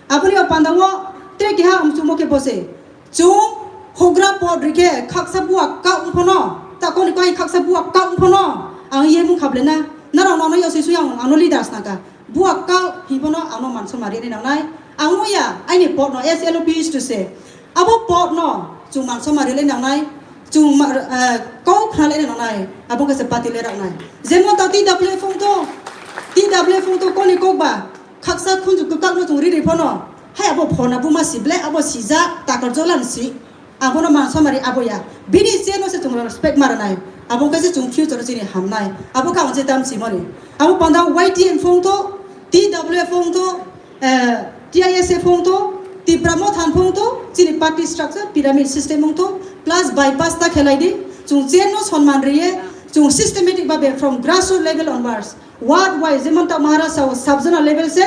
Aboni o panda o tre keha ang muchungmo khe bose. Chwng hogra pod rikhe khaksa buwa kak wngphano, ta koni koi khaksa buwa kak wngphano, ang ye mung khablena, narok nono yoswi swi ang ano leaders naka. Buwa kak hinphano ano manso mari ni nangnai. Ang no ya, aini pod no, as L O P used to say. Abo pod no, chwng manso mari le nangnai, chwng ma-, eh, kok khna le nangnai, abo khe se party le raknai. Jemon ta T W F wng to, T W F wng to koni kok ba, khaksa khunju kwkak no chwng riri phano, hai abo phona buma si ble, abo sijak, takar jolan si. Abono man samari abo ya. Bini chair no se chwng respect ma rwnai. Abo khe se chwng future chini hamnai. Abo kha ang je tam simoni. Abo panda Y T N phung to, T W F phung to, eh, T I S F phung to, Tipra Motha phung to, chini party structure, pyramid system phung to, plus bypass ta khelai di. Chwng chair no sonman riye, chwng systematic babe from grassroots level onwards. Ward wise, jemon ta Maharashtra o sub zonal level se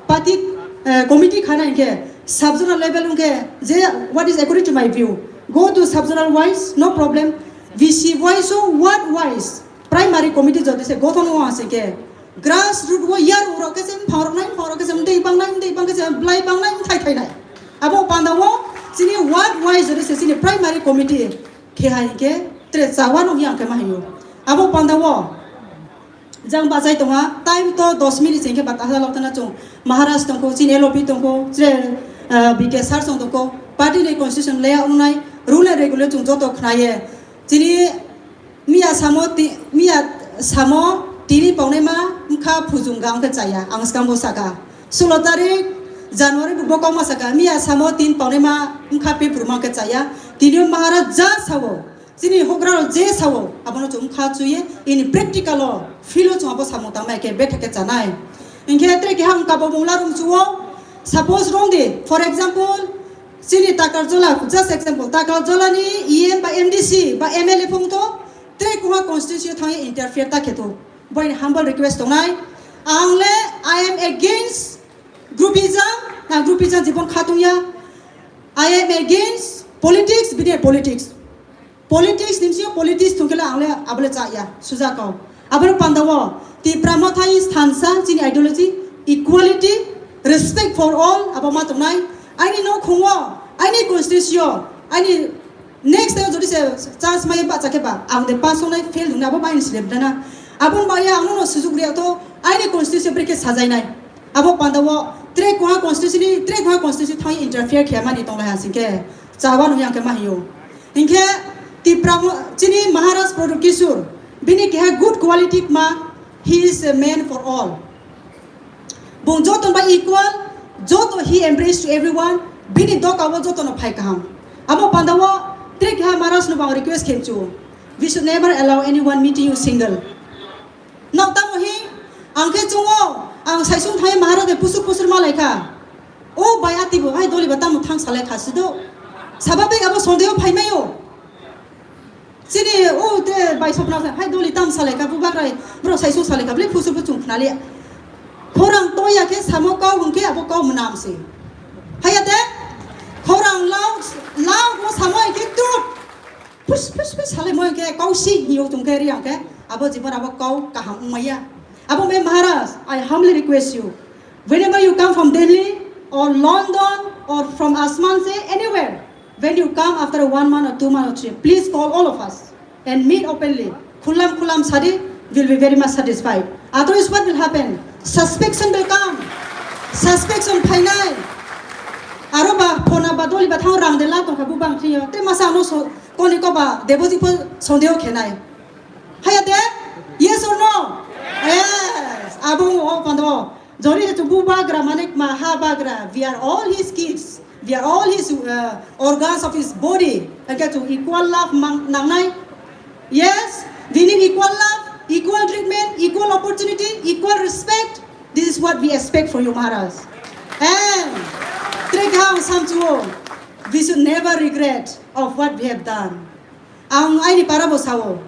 party, eh, committee khana hinkhe sub zonal level hinkhe je, what is according to my view, go to sub zonal wise, no problem. V C wise o ward wise primary committee jodi se gothon wng se khe grassroot o yar rok khe se buphangrok nai, buphangrok khe se mtwi bangnai, mtwi bang khe se blai bangnai, mthai thainai. Abo panda o chini ward wise jodi se chini primary committee khe hai hinkhe tre chawa no yang khe ma hayo. Abo panda o Jang bachai tongha, time to dos minute se hinkhe bata asa lok tana chwng Maharaj tongkho, chini L O P tongkho, chwrai, ah, B K sir chwng tongkho, party ni constitution leya wngnai, rule and regulation chwng joto khnaye. Chini miya samo ti-, miya samo tini paunai ma wngkha phujung ga wngkhe chaya, ang swkang bo saka. Sulo tarik January bo bokong ma saka, miya samo tin paunai ma wngkha pepru ma wngkhe chaya, tini Maharaj ja sao. Chini houhgra rok je sao, abono chwng kha chuye, ini practical o, field o chwng abo samung tangmai khe betha khe chanai. Hinkhe tre keha wng kabo mungla rung chuo, suppose rong di, for example, chini Takarjola, just example, Takarjola ni E M ba M D C ba M L A phung to, tre kuha constituency o thangwi interfere ta khe to. Boini humble request tongnai, ang le I am against groupism, na groupism jibon kha tongya, I am against politics, bini politics. Politics ni bisingo politics thungkhe le ang le abo le cha ya, suja kok. Aboni panda o Tipra Mothani thansa chini ideology, equality, respect for all, abo ma tongnai. Aini noukhungo, aini constituency o, aini next time jodi se chance maya bacha khe ba, ang de pass ongnai fail wngnai abo bai ni sile bwdana. Aboni bai ang no sujuk riya to aini constituency brekhe sajainai. Abo panda o tre kuha constituency ni, tre kuha constituency thang interfere khe mani tonglai ha singkhe. Chawa nung yang khe ma hiyo. Hinkhe Tipra mo-, chini Maharaj Pradyut Kishore, bini keha good quality ma, he is a man for all. Bung joto bai equal, joto he embrace to everyone, bini doka o joto no phai kaham. Amo panda o tre keha Maharaj no bang request khe chu. We should never allow anyone meeting you single. Nok tamo hi, ang khe chungo, ang saisung thai Maharaj de pusuk pusur malai kha. O bai ati bo, hai doli ba tamo thang salai kha sido. Sababik abo sondeho phai mayo. Chini o te bai sopna sa, hai doli tam salai kha, bu bagrai, bro saisung salai kha, bli pusuk pusuk khna li. Khorang toya khe samo kau hwn khe abo kau mwnam se. Haya te, khorang lau, lau bo samo khe tut. Phus, phus, phus, salai moi khe kau si hiyo chung khe ri ang khe. Abo jibon abo kau kaham wngmaya. Abo me Maharaj, I humbly request you, whenever you come from Delhi or London or from Asman se anywhere, when you come after one month or two month or three, please call all of us and meet openly. Khulam khulam sadi, will be very much satisfied. Otherwise what will happen? Suspicion will come. Suspicion phainai. Aro ba phona ba doli ba thang rang de la tong kha bu bang thing yo. Te masa ano so Koni koba deboji pho sondeho khenai. Haya de? Yes or no? Yes. Abo o pando. Jori he chubu bagra manik ma ha bagra. We are all his kids. We are all his, uh, organs of his body. Hake chu equal love mang nangnai. Yes. We need equal love, equal treatment, equal opportunity, equal respect. This is what we expect for you, Maharaj. And tre kaham samchuo. We should never regret of what we have done. Ang aini para bo sao.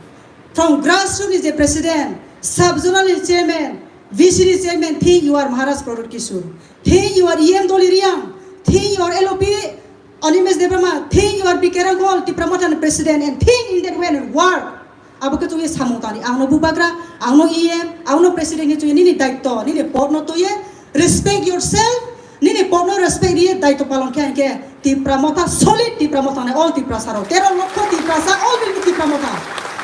From grassroots ni je president, Sub zonal ni chairman, V C ni chairman, think you are Maharaj Pradyot Kishore, think you are E M Doli Riang, think you are L O P Animesh Debbarma, think you are B K Rangkhol, Tipra Motha ni president, and think in that way and work. Abo khe chwngwi samung tani, ang no bubagra, ang no E M, ang no president ni chwngwi nini daitto, nini pod no twiye, respect yourself, nini pod no respect riye daitto palon khe hinkhe Tipra Motha solid, Tipra Motha nai all Tiprasa rok, tero lokho Tiprasa, all will be Tipra Motha.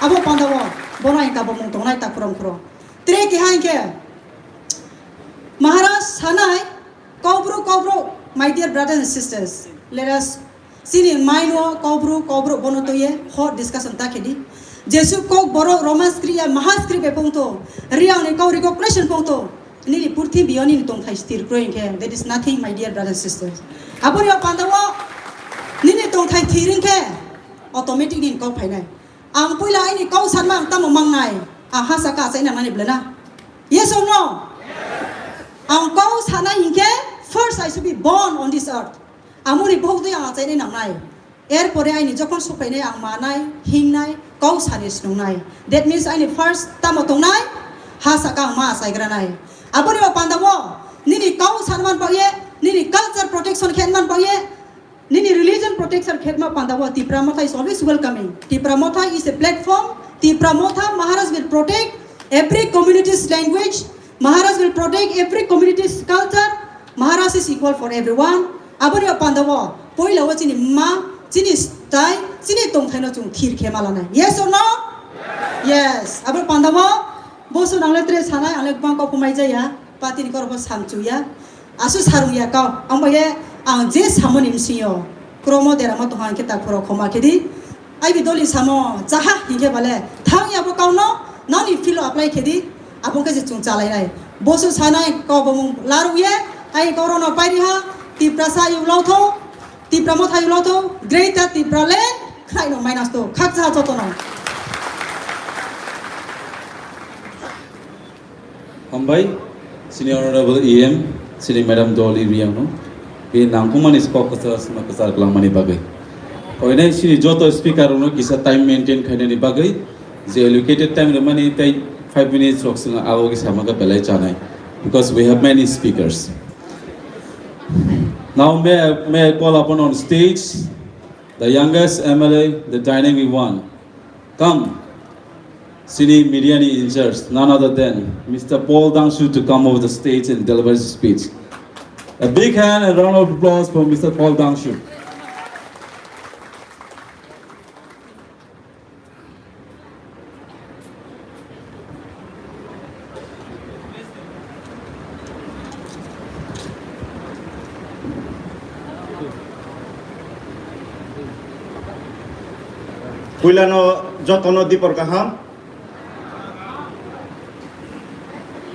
Abo panda o bono ang kabo mung tongnai ta khurong khurong. Tre keha hinkhe Maharaj sanai, Kokborok, Kokborok, my dear brothers and sisters, let us, chini maino Kokborok, Kokborok bono toye hot discussion ta khedi. Jesu Kokborok Roman script ya Maha script bai pungto, Riang ni kau recognition pungto, nini purthimbi o nini tongthai stir kroi hinkhe, that is nothing, my dear brothers and sisters. Aboni o panda o nini tongthai thir hinkhe automatic nini kok phainai. Ang puila aini kau sanma ang tamo mangnai, ang ha saka achai nangnani belena. Yes or no? Ang kau sanai hinkhe first I should be born on this earth. Amoni bok dui ang achaini nangnai. Erpore aini jokhon sokphainai ang manai, hingnai, kau sani snungnai. That means aini first tamo tongnai, ha saka ang ma achaigranai. Aboni bo panda o, nini kau sanman pokye, nini culture protection khenman pokye, nini religion protection khetma panda o Tipra Motha is always welcoming. Tipra Motha is a platform. Tipra Motha Maharaj will protect every community's language. Maharaj will protect every community's culture. Maharaj is equal for everyone. Aboni o panda o poila o chini ma, chini style, chini tongthai no chwng thir khe malanai. Yes or no? Yes. Abo panda o bosu nangle tre sanai, ang le bang kok mai jaya. Patini korbo samchuya. Asu sarung ya kau. Ang bai ang je samoni msio. Kromo deramo tong hang kita khoro khoma kedi. Ai bi doli samo chaha hingke bale. Thang ya bo kau no. Nani filo apply kedi. Abong ke je chung chalai nai. Bosu sanai kau bomung laru ye. Ai koro no pairi ha. Tiprasa yu lau tho. Tipra Motha yu lau tho. Greater Tipra land. Khrai no minus to. Khak chaha joto no. Hambai, Senior Honorable E M, Senior Madam Dolly Riang no, bini nangkukmani kok kwchar sima kwchar kwlangmani bagwi. Oinai sini joto speaker rokno kisa time maintain khainani bagwi, je allocated time rwmani tei five minutes rok swngo abo khe sama khe belai chanai, because we have many speakers. Now may I, may I call upon on stage the youngest M L A, the dynamic one. Come, sini media ni in charge, none other than Mister Paul Dangshu to come over the stage and deliver his speech. A big hand and round of applause for Mister Paul Dangshu. Puilano jotono dipor kaham.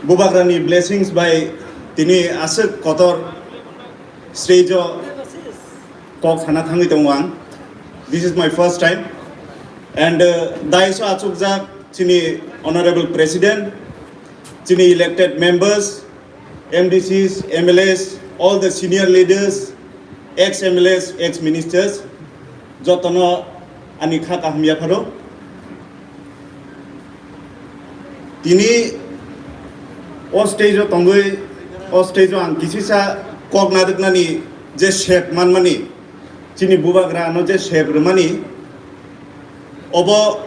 Bubagrani blessings bai tini aswk kotor stage o kok sana thangwi tongo ang. This is my first time. And, uh, daiso achukjak chini Honorable President, chini elected members, M D Cs, M L As, all the senior leaders, ex M L As, ex ministers, jotono ani kha kaham yapharo. Tini o stage o tongwi, o stage o ang kisisa kok narwknani je sep manmani, chini bubagra ano je sep rwmani, obo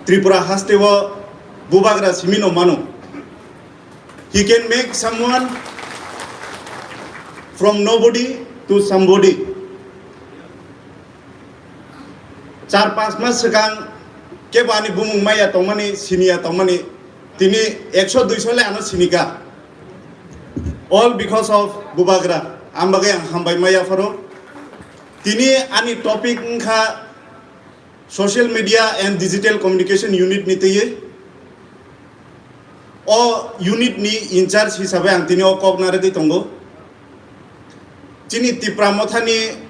Tripura haste o bubagra simi no mano. He can make someone from nobody to somebody. Char panch mas swkang kebo ani bumung maya tongmani, siniya tongmani, tini ekso duiso le ano sinika. All because of bubagra. Ang bagwi ang hambai maya pharo. Tini ani topic wngkha social media and digital communication unit ni twiwi. O unit ni in charge hisabe ang tini o kok narwgwi tongo. Chini Tipra Mothani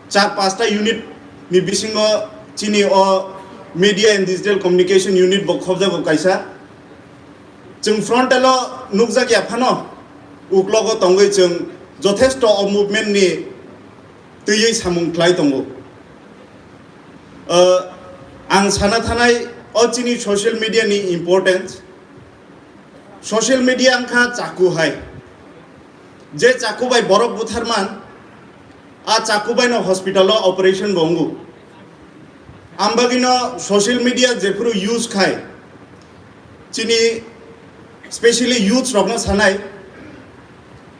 char pasta unit ni bisingo chini o media and digital communication unit bo khobjago kaisa. Chwng frontal o nukjak ya phano, uklogo tongwi chwng jothesto o movement ni twiwi samung khlai tongo. Uh, ang sana thanai O chini social media ni importance. Social media wngkha chaku hai. Je chaku bai borok butharman, a chaku bai no hospital o operation bo wngo. Ambagino social media jephuru use khai, chini specially youths rokno sanai,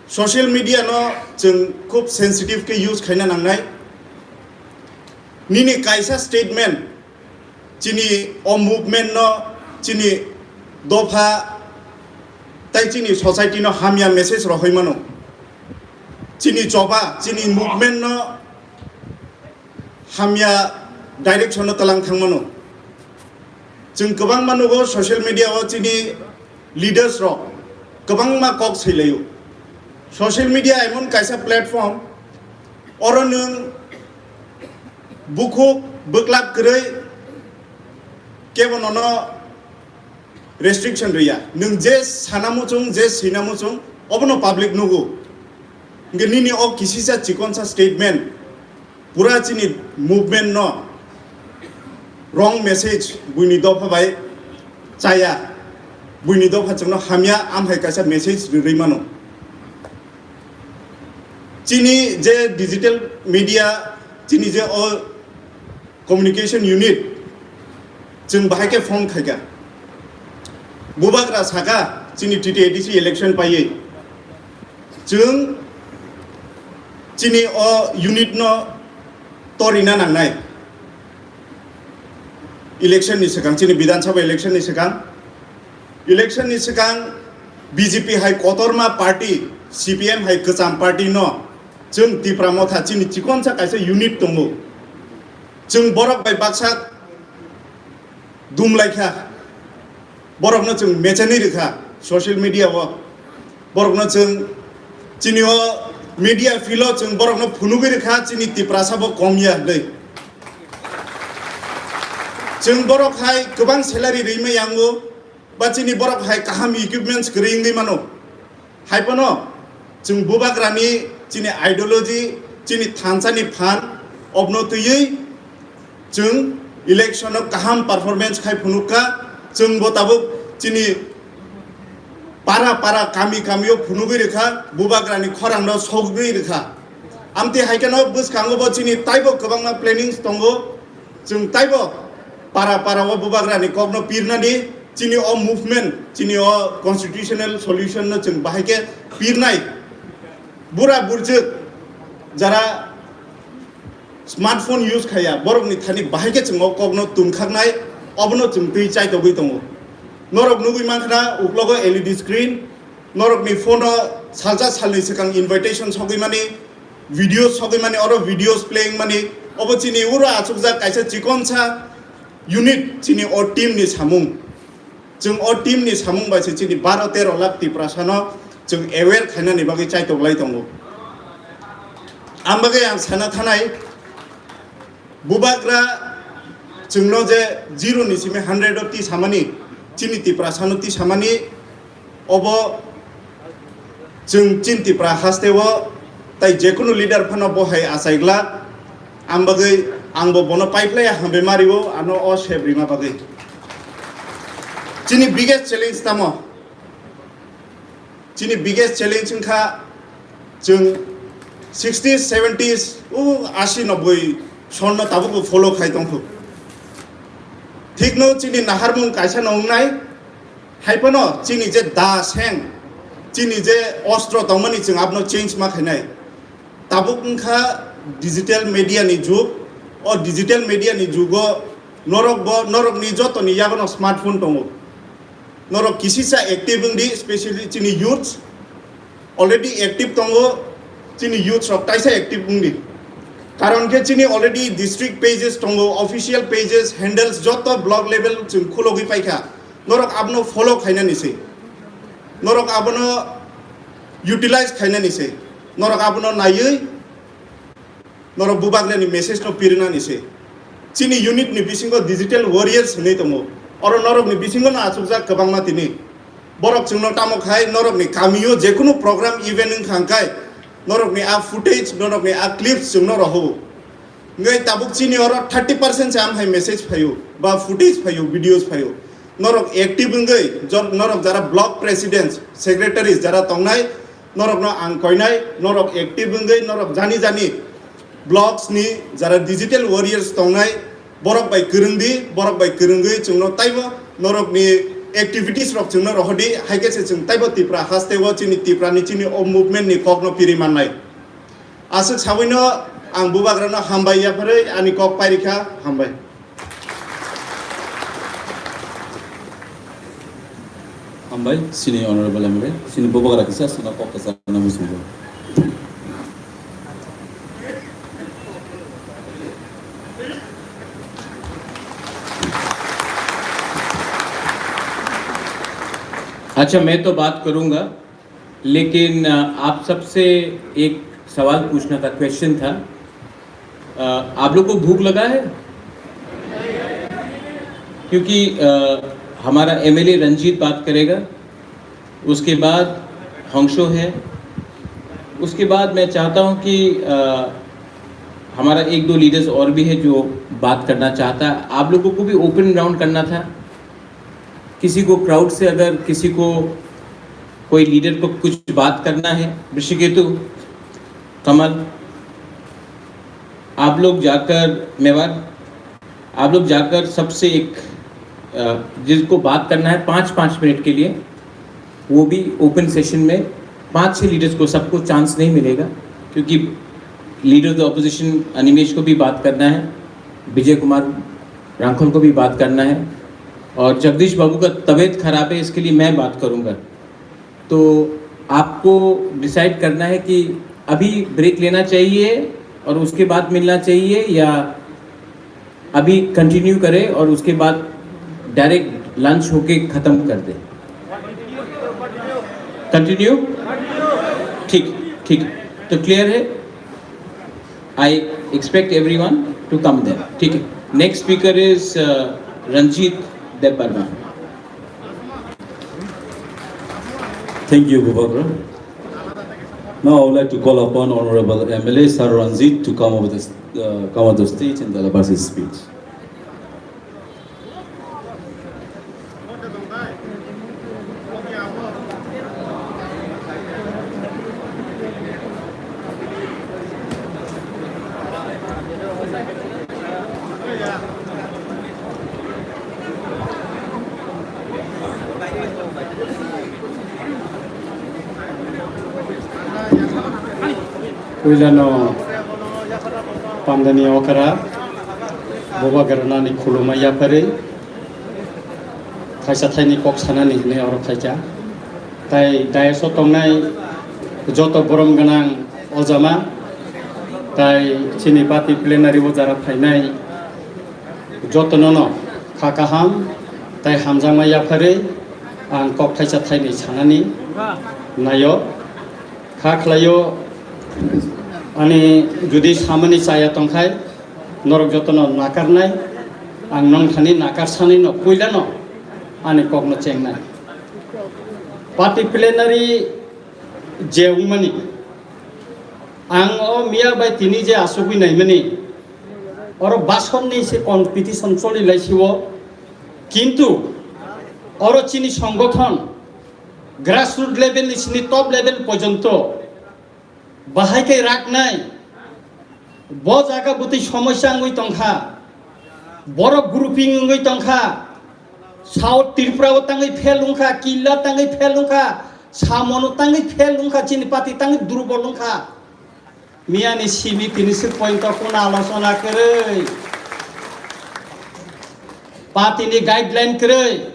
social media no chwng khub sensitive khe use khaina nangnai. Nini kaisa statement chini o movement no, chini dopha tai chini society no hamya message rohoi mano. Chini choba, chini movement no hamya direction no talang thang mano. Chwng kwbangma nugo social media o chini leaders rok kwbangma kok sailaio. Social media emon kaisa platform, oro nwng bukhuk bwklap kwrwi kebo nono restriction rwya. Nwng je sana muchung, je sina muchung, obono public nugo. Hwnkhe nini o kisisa chikonsa statement pura chini movement no wrong message buini dopha bai chaya, buini dopha chwngno hamya, amhai kaisa message rwrwi mano. Chini je digital media, chini je o communication unit, chwng bahai khe phone khaikha. Bubagra saka chini T T A D C election paiwi chwng chini o unit no torina nangnai. Election ni swkang, chini Bidhan Sabha election ni swkang, election ni swkang B J P hai kotorma party, C P M hai kwcham party no chwng Tipra Motha chini chikonsa kaisa unit tongo. Chwng borok bai baksa dumlaikha, borokno chwng mechenwi rwkha social media o, borokno chwng chini o media field o chwng borokno phunugwi rwkha chini Tiprasa bo kom ya hwnwi. Chwng borok hai kwbang salary rwima yango, ba chini borok hai kaham equipments kwrwi wngwi mano. Hai phano chwng Bubagrani chini ideology, chini thansa ni phan, obno twiwi chwng election o kaham performance khai phunukha. Chwng bo tabuk chini para para, kami kami o phunugwi rwkha, Bubagrani khorang no sogwi rwkha. Amtwi hai kheno bwskango bo chini taibo kwbangma plannings tongo. Chwng taibo para para o Bubagrani kokno pirnani, chini o movement, chini o constitutional solution no chwng bahai khe pirnai. Bura burjwk jara smartphone use khaya, borokni thani bahai khe chwng o kokno tungkhaknai, obono chwng twi chaitogwi tongo. Norok nugwi mankha na uklogo L E D screen, norokni phone o salsa salni swkang invitation sogwi mani, videos sogwi mani, oro videos playing mani, obo chini uro achukjak kaisa chikonsa unit, chini o team ni samung. Chwng o team ni samung bai se chini baro tero lakh Tiprasa no chwng aware khainani bagwi chaitoklai tongo. Ang bagwi ang sana thanai, Bubagra chwngno je zero ni simi hundred o tisamani, chini Tiprasa no tisamani, obo chwng chini Tipra haste o tai jekunu leader phano bo hai achai glak. Ang bagwi, ang bo bono paiplai hambai mari o, ano o sep rima bagwi. Chini biggest challenge tamo? Chini biggest challenge wngkha chwng sixties, seventies, o asi, noboi sonno tabukbo follow khai tongkhu. Thikno chini naharmung kaisa no wngnai, hai phano chini je da seng, chini je ostro tongmani chwng abono change ma khainai. Tabuk wngkha digital media ni jug, o digital media ni jugo norok bo, norokni jotoni yagono smartphone tongo. Norok kisisa active wngdi, specially chini youths already active tongo, chini youths rok taisa active wngdi. Karon khe chini already district pages tongo, official pages, handles joto block level chwng khulogwi paikha. Norok abono follow khainani se, norok abono utilize khainani se, norok abono naiwi norok Bubagrani message no pirinani se. Chini unit ni bisingo digital warriors hinwi tongo. Oro norok ni bisingo no achukjak kwbangma tini. Borok chwngno tamo khai norok ni kamio jekunu program event wngkha hwnkhe norok ni a footage, norok ni a clips chwngno rohowo. Ngai tabuk chini oro thirty percent se amhai message phaio, ba footage phaio, videos phaio. Norok active wngwi, jor-, norok jara block presidents, secretaries jara tongnai, norokno ang koinai, norok active wngwi, norok jani jani blocks ni jara digital warriors tongnai, borok bai kwrwng di, borok bai kwrwngwi chwngno taibo norokni activities rok chwngno rohordi, hai khe se chwng taibo Tipra haste o chini Tipra ni chini o movement ni kokno piri mannai. Aswk sawino ang bubagrano hambai yapharwi ani kok pairikha, hambai. Hambai, sini Honorable M L A, sini bubagra kisa, sini kok kisa na musugo. अच्छा, मैं तो बात करूंगा, लेकिन, अ, आप सबसे एक सवाल पूछना था, क्वेश्चन था। अ, आप लोग को भूख लगा है? क्योंकि, अ, हमारा एमएलए रंजीत बात करेगा, उसके बाद हॉन्गशो है, उसके बाद मैं चाहता हूँ कि, अ, हमारा एक दो लीडर्स और भी है जो बात करना चाहता है। आप लोगों को भी ओपन राउंड करना था, किसी को क्राउड से अगर किसी को कोई लीडर को कुछ बात करना है, ऋषिकेतु, कमल, आप लोग जाकर मेवाड़, आप लोग जाकर सबसे एक, अ, जिसको बात करना है पाँच, पाँच मिनट के लिए, वो भी ओपन सेशन में पाँच छः लीडर्स को सबको चांस नहीं मिलेगा, क्योंकि leader of the opposition Animesh को भी बात करना है, विजय कुमार रांखल को भी बात करना है, और जगदीश बाबू का तबीयत खराब है, इसके लिए मैं बात करूँगा। तो आपको डिसाइड करना है कि अभी ब्रेक लेना चाहिए और उसके बाद मिलना चाहिए, या अभी कंटिन्यू करें और उसके बाद डायरेक्ट लंच होके खत्म कर दें। कंटिन्यू? ठीक, ठीक। तो क्लियर है? I expect everyone to come there. ठीक है। Next speaker is, uh, Ranjit Debbarma. Thank you, Bubagra. Now I would like to call upon Honorable M L A Sir Ranjit to come up with the, uh, come up the stage and deliver his speech. Puilano pandani okra, bubagrani khulumma yapharwi, thaisa thaini kok sanani hinwi oro khaikha. Tai dais o tongnai joto borom gwnang ojama, tai chini party plenary o jara phainai jotono no kha kaham tai hamjakma yapharwi ang kok thaisa thaini sanani naio. Kha khlaio, ani judi samani chaya tongkhai, norok jotono nakarnai, ang nong thani nakar sanino puilano ani kokno chengnai. Party plenary je wngmani, ang o miya bai tini je asugwi naimani, oro basonni se competition choli laisio, kintu oro chini songothon grassroot level ni sini top level porjonto bahai khe raknai, bo jaga bwtwi somosya wngwi tongkha, borok grouping wngwi tongkha, South Tripura o tangwi fail wngkha, Killa tangwi fail wngkha, Samono tangwi fail wngkha, chini party tangwi durbol wngkha. Miyani simi tini swk point o kuno alochona kwrwi, party ni guideline kwrwi,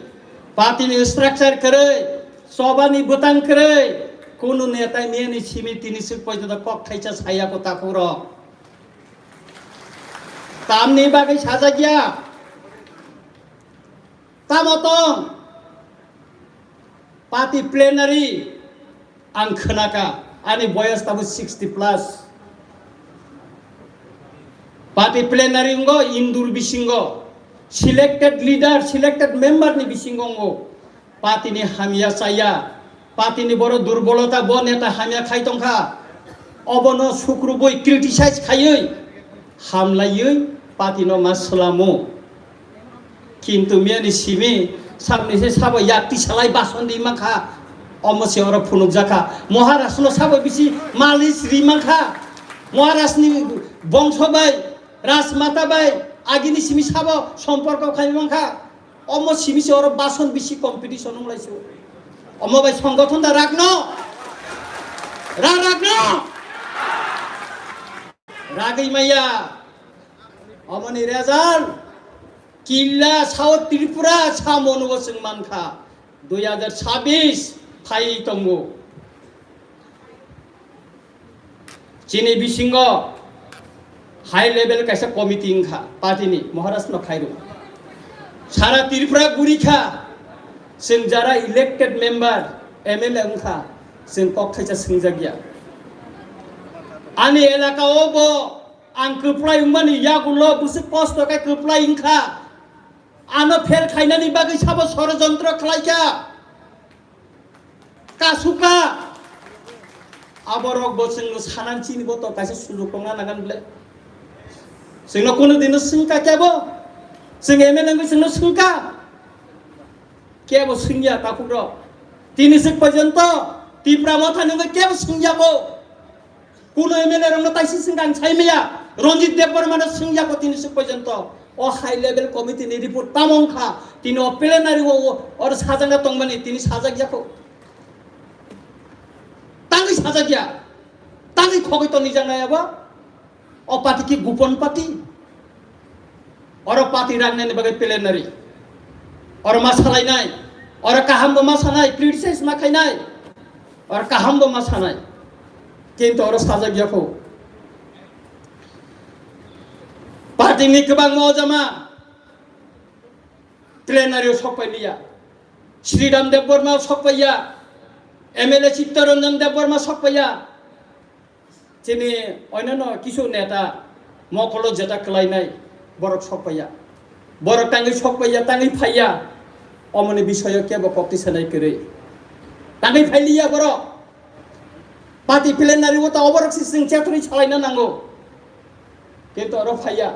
party ni structure kwrwi, chobani bwtang kwrwi, kunu netai miyani simi tini swk porjonto kok thaisa saya ko takhuk rok. Tamni bagwi sajak ya? Tamo tong? Party plenary ang khwnaka, ani boyos tabuk sixty plus. Party plenary wngkha indur bisingo, selected leader, selected member ni bisingo wngkha. Party ni hamya chaya, party ni boro durbolota, bo neta hamya khai tongkha, obono sukrubui criticize khaiwi Hamlaiwi party no ma swlamo. Kintu miyani simi samni se sabo yakti salai bason di mankha. Omo se oro phunukjakha. Maharaj no sabo bisi malis ri mankha. Maharaj ni bongso bai, Rajmata bai, agini simi sabo somporko khai mankha. Omo simi se oro bason bisi competition wng lai se. Omo bai songgothon da ragno. Ra ragno. Ragwi maya. Omoni result. Killa South Tripura samono bo chwng mankha. Dui hajar chabbish phai tongo. Chini bisingo high level kaisa committee wngkha party ni, Maharaj no khairok. Sara Tripura gurikha, chwng jara elected member, M L A wngkha, chwng kok thaisa swngjakya. Ani elaka o bo ang kwplai wngmani yagulo bwswk kosto khe kwplai wngkha. Ano fail khainani bagwi sabo sorojontro khlaikha. Kasuka. Aborok bo chwngno sanan chini bo to kaisa sujuk tongna nangan ble. Chwngno kunu dino swngka kebo. Chwng M L A wngwi chwngno swngka. Kebo swngya takhuk rok. Tini swk porjonto Tipra Motha ni wngwi kebo swngya bo. Kuno M L A rokno taisi swngkha ang sai maya, Ranjit Debbarma no swngya ko tini swk porjonto. O high level committee ni report tamo wngkha, tini o plenary o, o, oro sajak na tongmani, tini sajak ya ko. Tangwi sajak ya, tangwi khogwi toni jang nai abo. O party ki gupon party. Oro party rang nani bagwi plenary. Oro ma salai nai. Oro kaham bo ma sanai, criticize ma khainai. Oro kaham bo ma sanai. Kintu oro sajak ya kho. Party ni kwbangma ojama plenary o sok pai liya. Sridham Debbarma sok pai ya. M L A Chittaranjan Debbarma sok pai ya. Chini oinano kisu neta mokolo jeta kwlainai borok sok paiya. Borok tangwi sok paiya, tangwi phaiya. Omoni bisoyo kebo kokti sanai kwrwi. Tangwi phailiya borok. Party plenary o ta oborok si chwng chetri salaina nango. Kintu oro phaiya.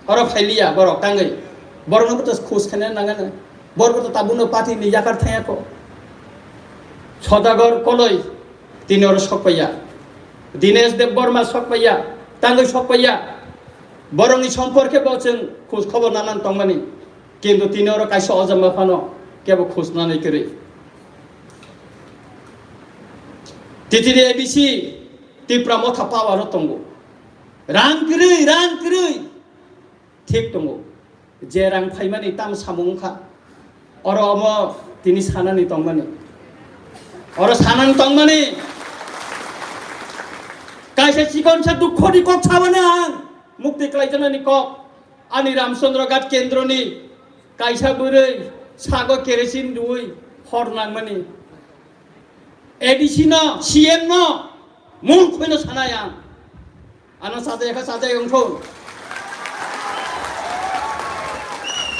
Oro phailiya borok tangwi. Borokno bo to khus khaina nangani. Borok to tabukno party ni yakar thangya ko. Sodagar Koloi tini oro sok paiya. Dinesh Debbarma sok paiya. Tangwi sok paiya. Borokni somporke bo chwng khus khobor nanan tongmani. Kintu tini oro kaisa ojama phano kebo khus nanai kwrwi. T T D A D C Tipra Motha power o tongo. Rang kwrwi, rang kwrwi. Thik tongo. Je rang phaimani tam samung wngkha. Oro omo tini sanani tongmani. Oro sanani tongmani. Kaisa chikonsa dukho ni kok sabani ang. Mukti klaijaknani kok. Ani Ramchandra Ghat kendroni kaisa bwrwi sago kerosene rwui hor nangmani. A D C no, C M no, mung khwino sanai ang. Ano sajai kha, sajai wngkho.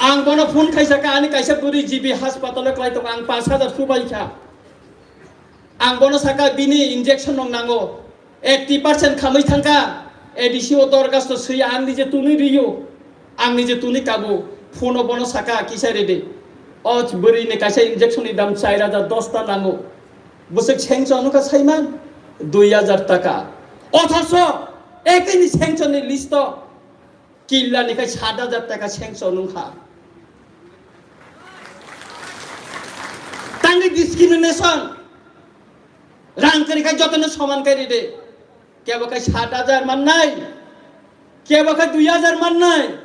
Ang bono phone khaisa kha, ani kaisa bwrwi G B hospital o klai tongo, ang pash hajar subai kha. Ang bono saka bini injection rok nango. Eighty percent khamwi thangkha. A D C o dorgasto swi ang nije tunwi riyo. Ang nije tunwi kabo. Phone o bono saka kisa rede. O bwrwi ni kaisa injection ni dam char hajar dos ta nango. Bwswk sengcho nukha saiman dui hajar taka. Othocho ekini sengcho ni list o Killa ni khai sat hajar taka sanction wngkha. Tangwi discrimination. Rang kwrwi khai jotono soman kai ride. Kebo khai sat hajar mannai. Kebo khai dui hajar mannai.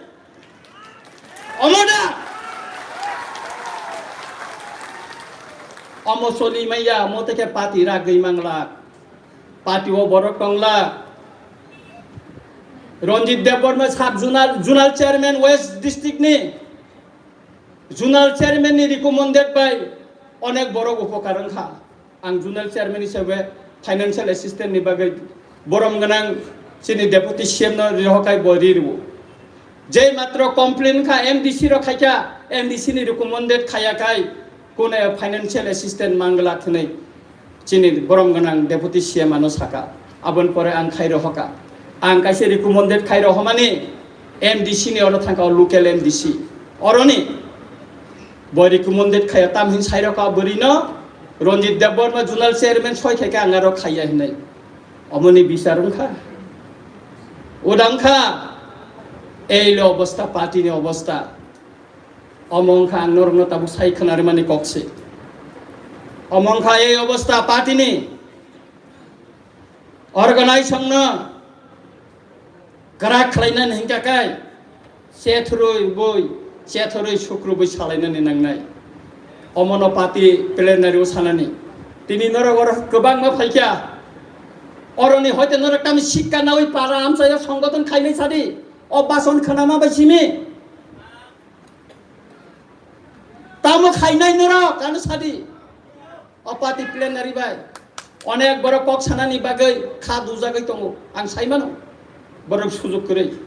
Omo da? Omo soli maya, omo teke party ragwi manglak. Party o borok tongla. Ranjit Debbarma sub zonal, zonal chairman West district ni, zonal chairman ni recommended bai onek borok upokar wngkha. Ang zonal chairman hisabe financial assistant ni bagwi borom gwnang chini deputy C M no rihokai bo ri rwo. Je matro complain kha M D C rok khaikha, M D C ni recommended khaya khai kune financial assistant mangla thwnwi chini borom gwnang deputy C M ano saka, aboni pore ang khai rohoka. Ang kaisa recommended khai rohormani M D C ni oro thangkha, o local M D C. Oroni bo recommended khaya, tam hin sai rokha bwrwi no, Ranjit Debbarma zonal chairman soi khaikha ang aro khaiya hinwi. Omoni bichar wngkha. Uda wngkha. Ei lo obostha, party ni obostha. Omo wngkha ang norokno tabuk sai khwnarimani kok se. Omo wngkha ei obostha party ni. Organization no kwrak khlainani hinkha kai, chethorwi bui, chethorwi sukrubwi salainani nangnai. Omono party plenary o sanani. Tini norok oro kwbangma phaikha. Oroni hoite norok tamo sikka nawi para amchaio songgoton khainai sadi. O bason khwnama bai simi. Tamo khainai norok, ano sadi. O party plenary bai onek borok kok sanani bagwi kha dujagwi tongo, ang saimano. Borok sujuk kwrwi.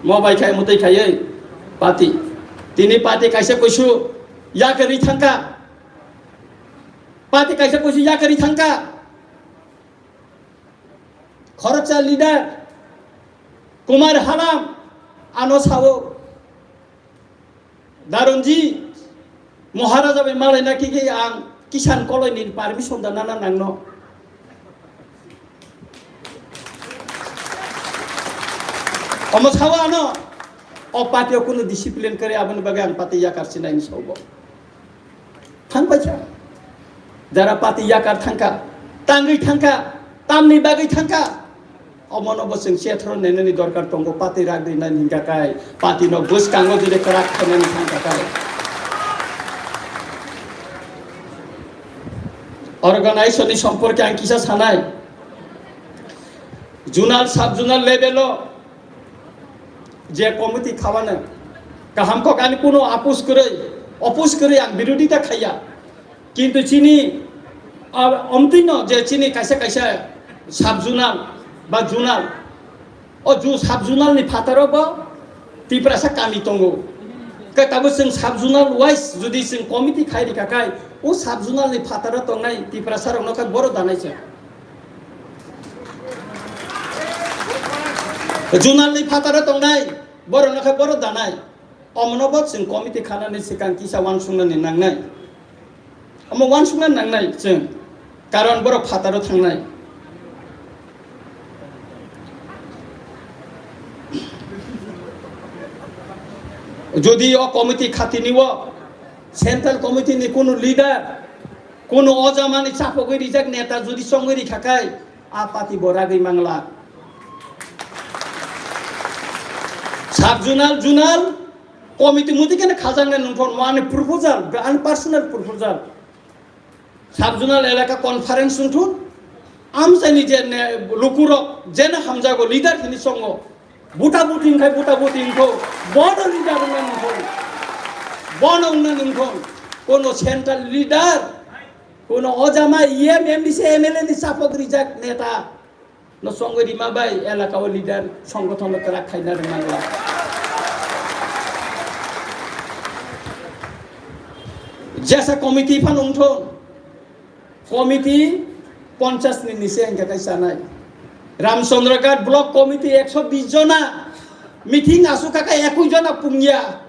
Mo bai khai mwtwi khaiwi party. Tini party kaisa kuisu yakarwi thangkha. Party kaisa kuisu yakarwi thangkha. Khoroksa leader Kumar Halam ano sao, Darunji Maharaja bai malai na kiki ang Kisan Koloi ni permission da nana nangno. Omo sao ano, o party o kunu discipline kare aboni bagwi ang party yakar sinai ni sao bo. Thang paikha. Jara party yakar thangkha, tangwi thangkha, tamni bagwi thangkha. Omono bo chwng chethro nenani dorkar tongo, party rak rinani hinkha kai, party no bwskango jodi kwrak khainani thangkha kai. Organization ni somporke ang kisa sanai. Zonal, sub zonal level o je committee khabana kaham kok, ani kuno apus kwrwi, opus kwrwi ang birodita khaiya. Kintu chini, ah, omtwino je chini kaisa kaisa sub zonal ba zonal, o ju sub zonal ni phataro bo Tiprasa kami tongo. Khe tabuk chwng sub zonal wise jodi chwng committee khai rikha khai, o sub zonal ni phataro tongnai Tiprasa rokno khe boro danai se. Zonal ni phataro tongnai borokno khe boro danai. Omono bo chwng committee khanani swkang kisa uansuknani nangnai. Omo uansukna nangnai chwng, karon borok phataro thangnai. Jodi o committee khatini o central committee ni kunu leader, kunu ojamani chapogwi rijak neta jodi chongwi rikha khai, a party bo ragwi mangla. Sub zonal, zonal committee muti kene khajaknai nungthon, ani proposal, ani personal proposal. Sub zonal elaka conference wngthun, amchaini je ne, lukurok jeno hamjago leader hini songo, buta buti wngkhai buta buti wngkho, bono leader wngna nungthon, bono wngna nungthon, kono central leader, kono ojama E M, M D C, M L A ni chapok rijak neta. No chongwi rima bai elaka o leader songgothon no kwrak khaina rwmani. Jesa committee phano wngthon, committee ponchas ni nise hingka kai chanai. Ramchandra Ghat block committee ekso bis jona meeting asuk kaka ekus jona pungya.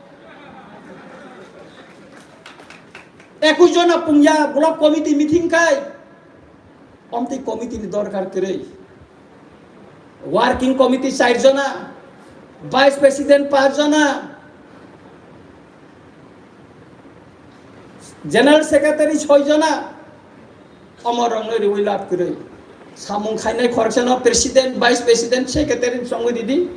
Ekus jona pungya block committee meeting kai. Omtwi committee ni dorkar kwrwi. Working committee char jona, vice president panch jona, general secretary soi jona, omorokno riwi lab kwrwi. Samung khainai khoroksa no president, vice president, secretary songwi ridi.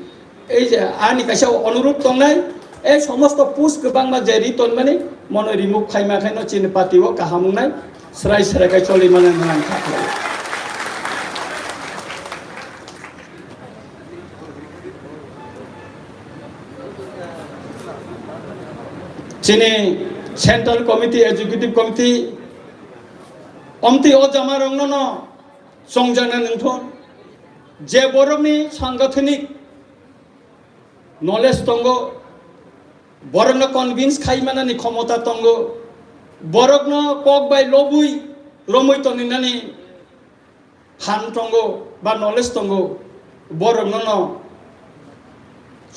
Ei je ani kaisa onurudh tongnai, ei somosto post kwbangma je ri tonmani, mono remove khaima khaino chini party o kaham wngnai, srai srai khai choli mano hwnwi ang kha khlai. Chini Central Committee, Executive Committee, omtwi o jamarokno no chongjana nungthon, je borokni sangathanik knowledge tongo, borokno convince khai manani khomota tongo, borokno kok bai lobwi romwi toninani phan tongo ba knowledge tongo, borok nono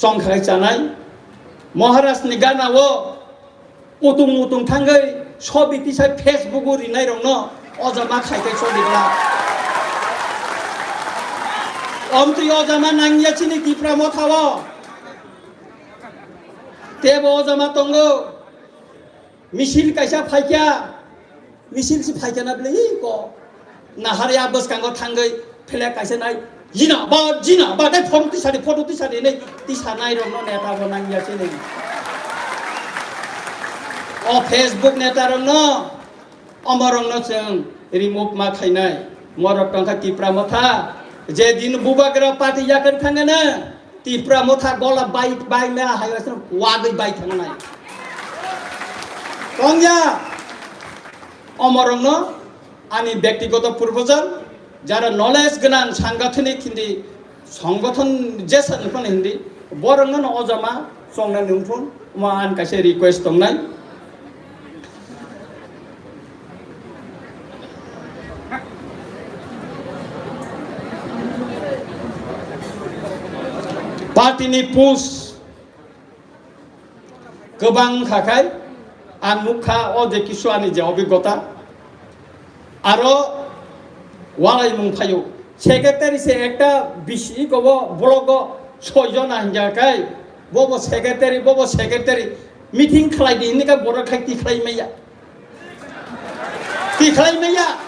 chongkhai chanai. Maharaj ni gana o utung utung thangwi sobi tisai Facebook o rinai rokno ojama khai khai sobi glak. Omtwi ojama nangya chini Tipra Motha o. Tebo ojama tongo. Misil kaisa phaikya, misil si phaikya na bwle, ih, ko. Nahar ya bwskango thangwi flag kaisa nai, "Jinabad, jinabad," dai photo tisadi, photo tisadi hinwi tisanai rokno neta bo nangya sini. O Facebook neta rokno, omo rokno chwng remove ma khainai. Morok tongkha Tipra Motha, je din Bubagra party yakar thangana, Tipra Motha gola bai, bai me ahai wasa wagwi bai thang nai. Tongya, omorongno ani bektigoto purbojon, jara knowledge gwnang, sangathonik hindi, songothon jesa nukon hindi, borokno no ojama chongna nungthun, ma an kaisa request tongnai. Party ni post kwbang wngkha khai ang nukha o je kisu ani je obigota aro walai mung phaio. Secretary se ekta bisi kobo blogo soi jona hinja khai bobo secretary, bobo secretary meeting khlai di hinwi kha borok khai tikhlai maya. Tikhlai maya.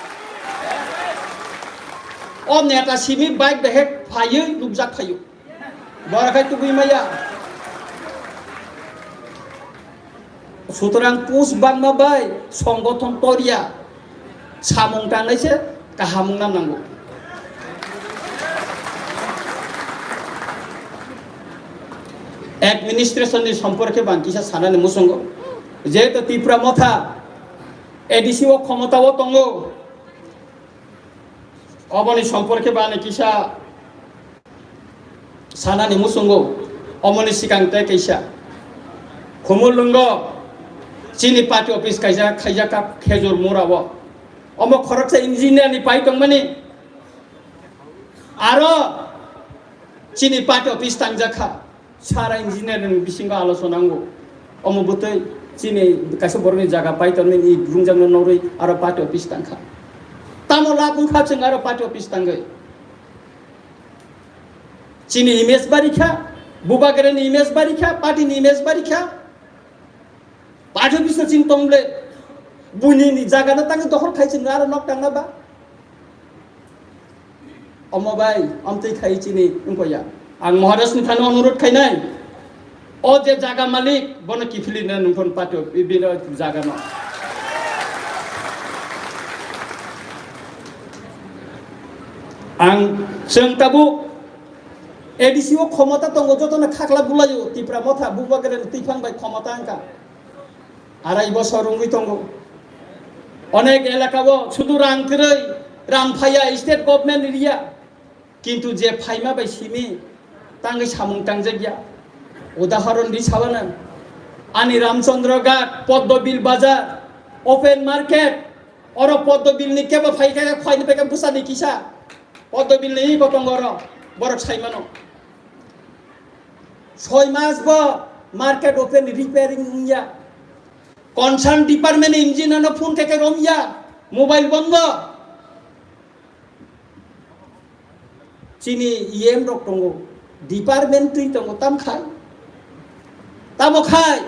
O neta simi bike behek phaiwi nukjak phaio. Bora khai tubui maya. Sutorang post bangma bai songothon torya samung tangnai se kaham wngna nango. Administration ni somporke bang kisa sanani musungo. Jehetu Tipra Motha A D C o khomota o tongo. Oboni somporke bani kisa sanani musungo, omoni sikang tei kaisa Khumulwngo chini party office kaisa khaijak kha Khejur Mura o. Omo khoroksa engineer ni pai tongmani, aro chini party office tangjak kha. Sara engineer ni bisingo alochona wngo. Omo bwtwi chini kaisa borokni jaga pai tongmani rungjakno norwi aro party office tangkha. Tamo lab wngkha chwng aro party office tangwi. Chini image bari kha, Bubagrani image bari kha, party ni image bari kha. Party office no chini tong ble, buini ni jaga no tangwi dokhol khai chini aro nok tangna ba. Omo bai, amtwi khai chini wngkha ya. Ang Maharaj ni thani onurot khainai. O je jaga malik, bono kiphilina nungthon party office bini jaga no. Ang chwng tabuk A D C o khomota tongo, jotono khakla bulaio, Tipra Motha, Bubagrani twiphang bai khomota wngkha. Arai bosor wngwi tongo. Onek elaka o sudu rang kwrwi, rang phaiya, state government riya. Kintu je phaima bai simi tangwi samung tangjakya. Udahoron di sabana. Ani Ramchandra Ghat, Poddobil Bazar, open market, oro Poddobil ni kebo phai khe khwlaini pekha bwsani kisa. Poddobil ni iko tongo oro, borok sai mano. Soi mas bo market open repairing wngya. Concern department ni engineer no phone khe khe romya, mobile bondo. Chini E M rok tongo, department twi tongo, tam khai? Tamo khai?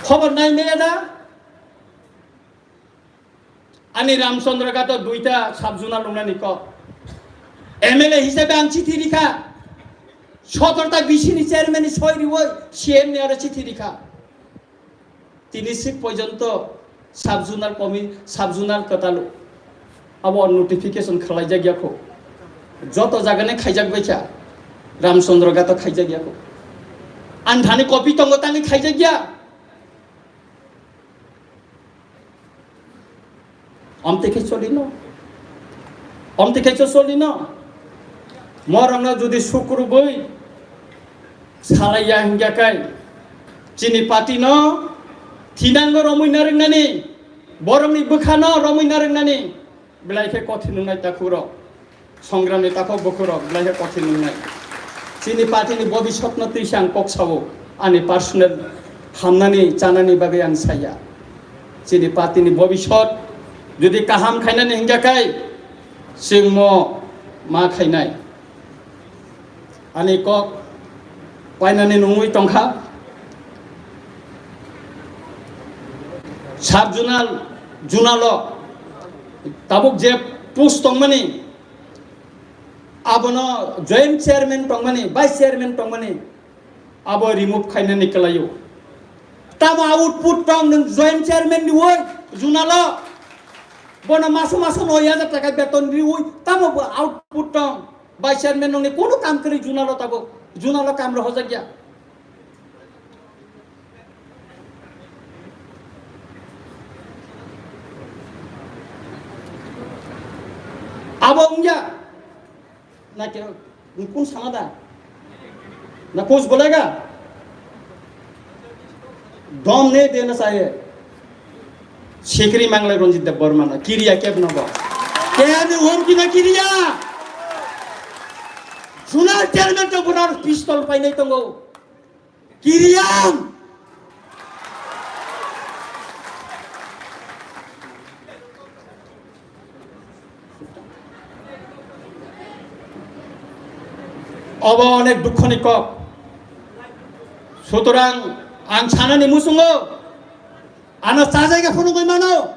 Khobor nai mele na? Ani Ramchandra Ghat o duita sub-zonal lungnani kok. M L A hisabe ang chithi rikha. Sotorta B C ni chairman ni soi riwoi C M ni aro chithi rikha. Tini sik porjonto sub-zonal komi, sub-zonal kwtal abo notification khwlaijak ya kho. Joto jagani khaijak baikha. Ramchandra Ghat o khaijak ya kho. Ang thani copy tongo tangwi khaijak ya. Amtwi khe cholino. Amtwi khe cho cholino. Morokno jodi sukrubwi salaiya hingya kai chini party no thinango romwi narwknani, borokni bwkhano romwi narwknani, Belai khe kothin wngnai takhukrok, songramni takhuk bukhurok belai khe kothin wngnai. Chini party ni bobiswtno twisa ang kok sao, ani personal hamnani chanani bagwi ang saya. Chini party ni bobiswt jodi kaham khainani hingya khai, chwng mo ma khainai. Ani kok painani nungwi tongkha. Sub zonal, zonal o tabuk je post tongmani, abono joint chairman tongmani, vice chairman tongmani, abo remove khainani kwlaio. Tamo output tong nwng joint chairman ni woi zonal o? Bono maso maso noi hajar taka beton riwi tamo bo output tong? Vice chairman nongni kono kam kwrwi zonal o tabuk, zonal o kam rohorjak ya. Abo wngya na ke, kun sana da? Na kuch bolega? Dom ne dena saye. Sikri mangle Ranjit Debbarma na kiriya keb nogo. Keni hom kina kiriya. Zonal chairman to burar pistol painai tongo. Kiriyang. Obo onek dukhoni kok. Sutorang ang sanani musungo ano chajaga phunugwi mano.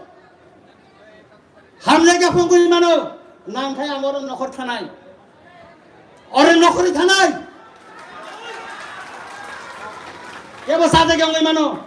Hamjaga phunugwi mano. Nang khai ang oro nokhor thanai. Oro nokhorwi thanai. Kebo chajaga wngwi mano.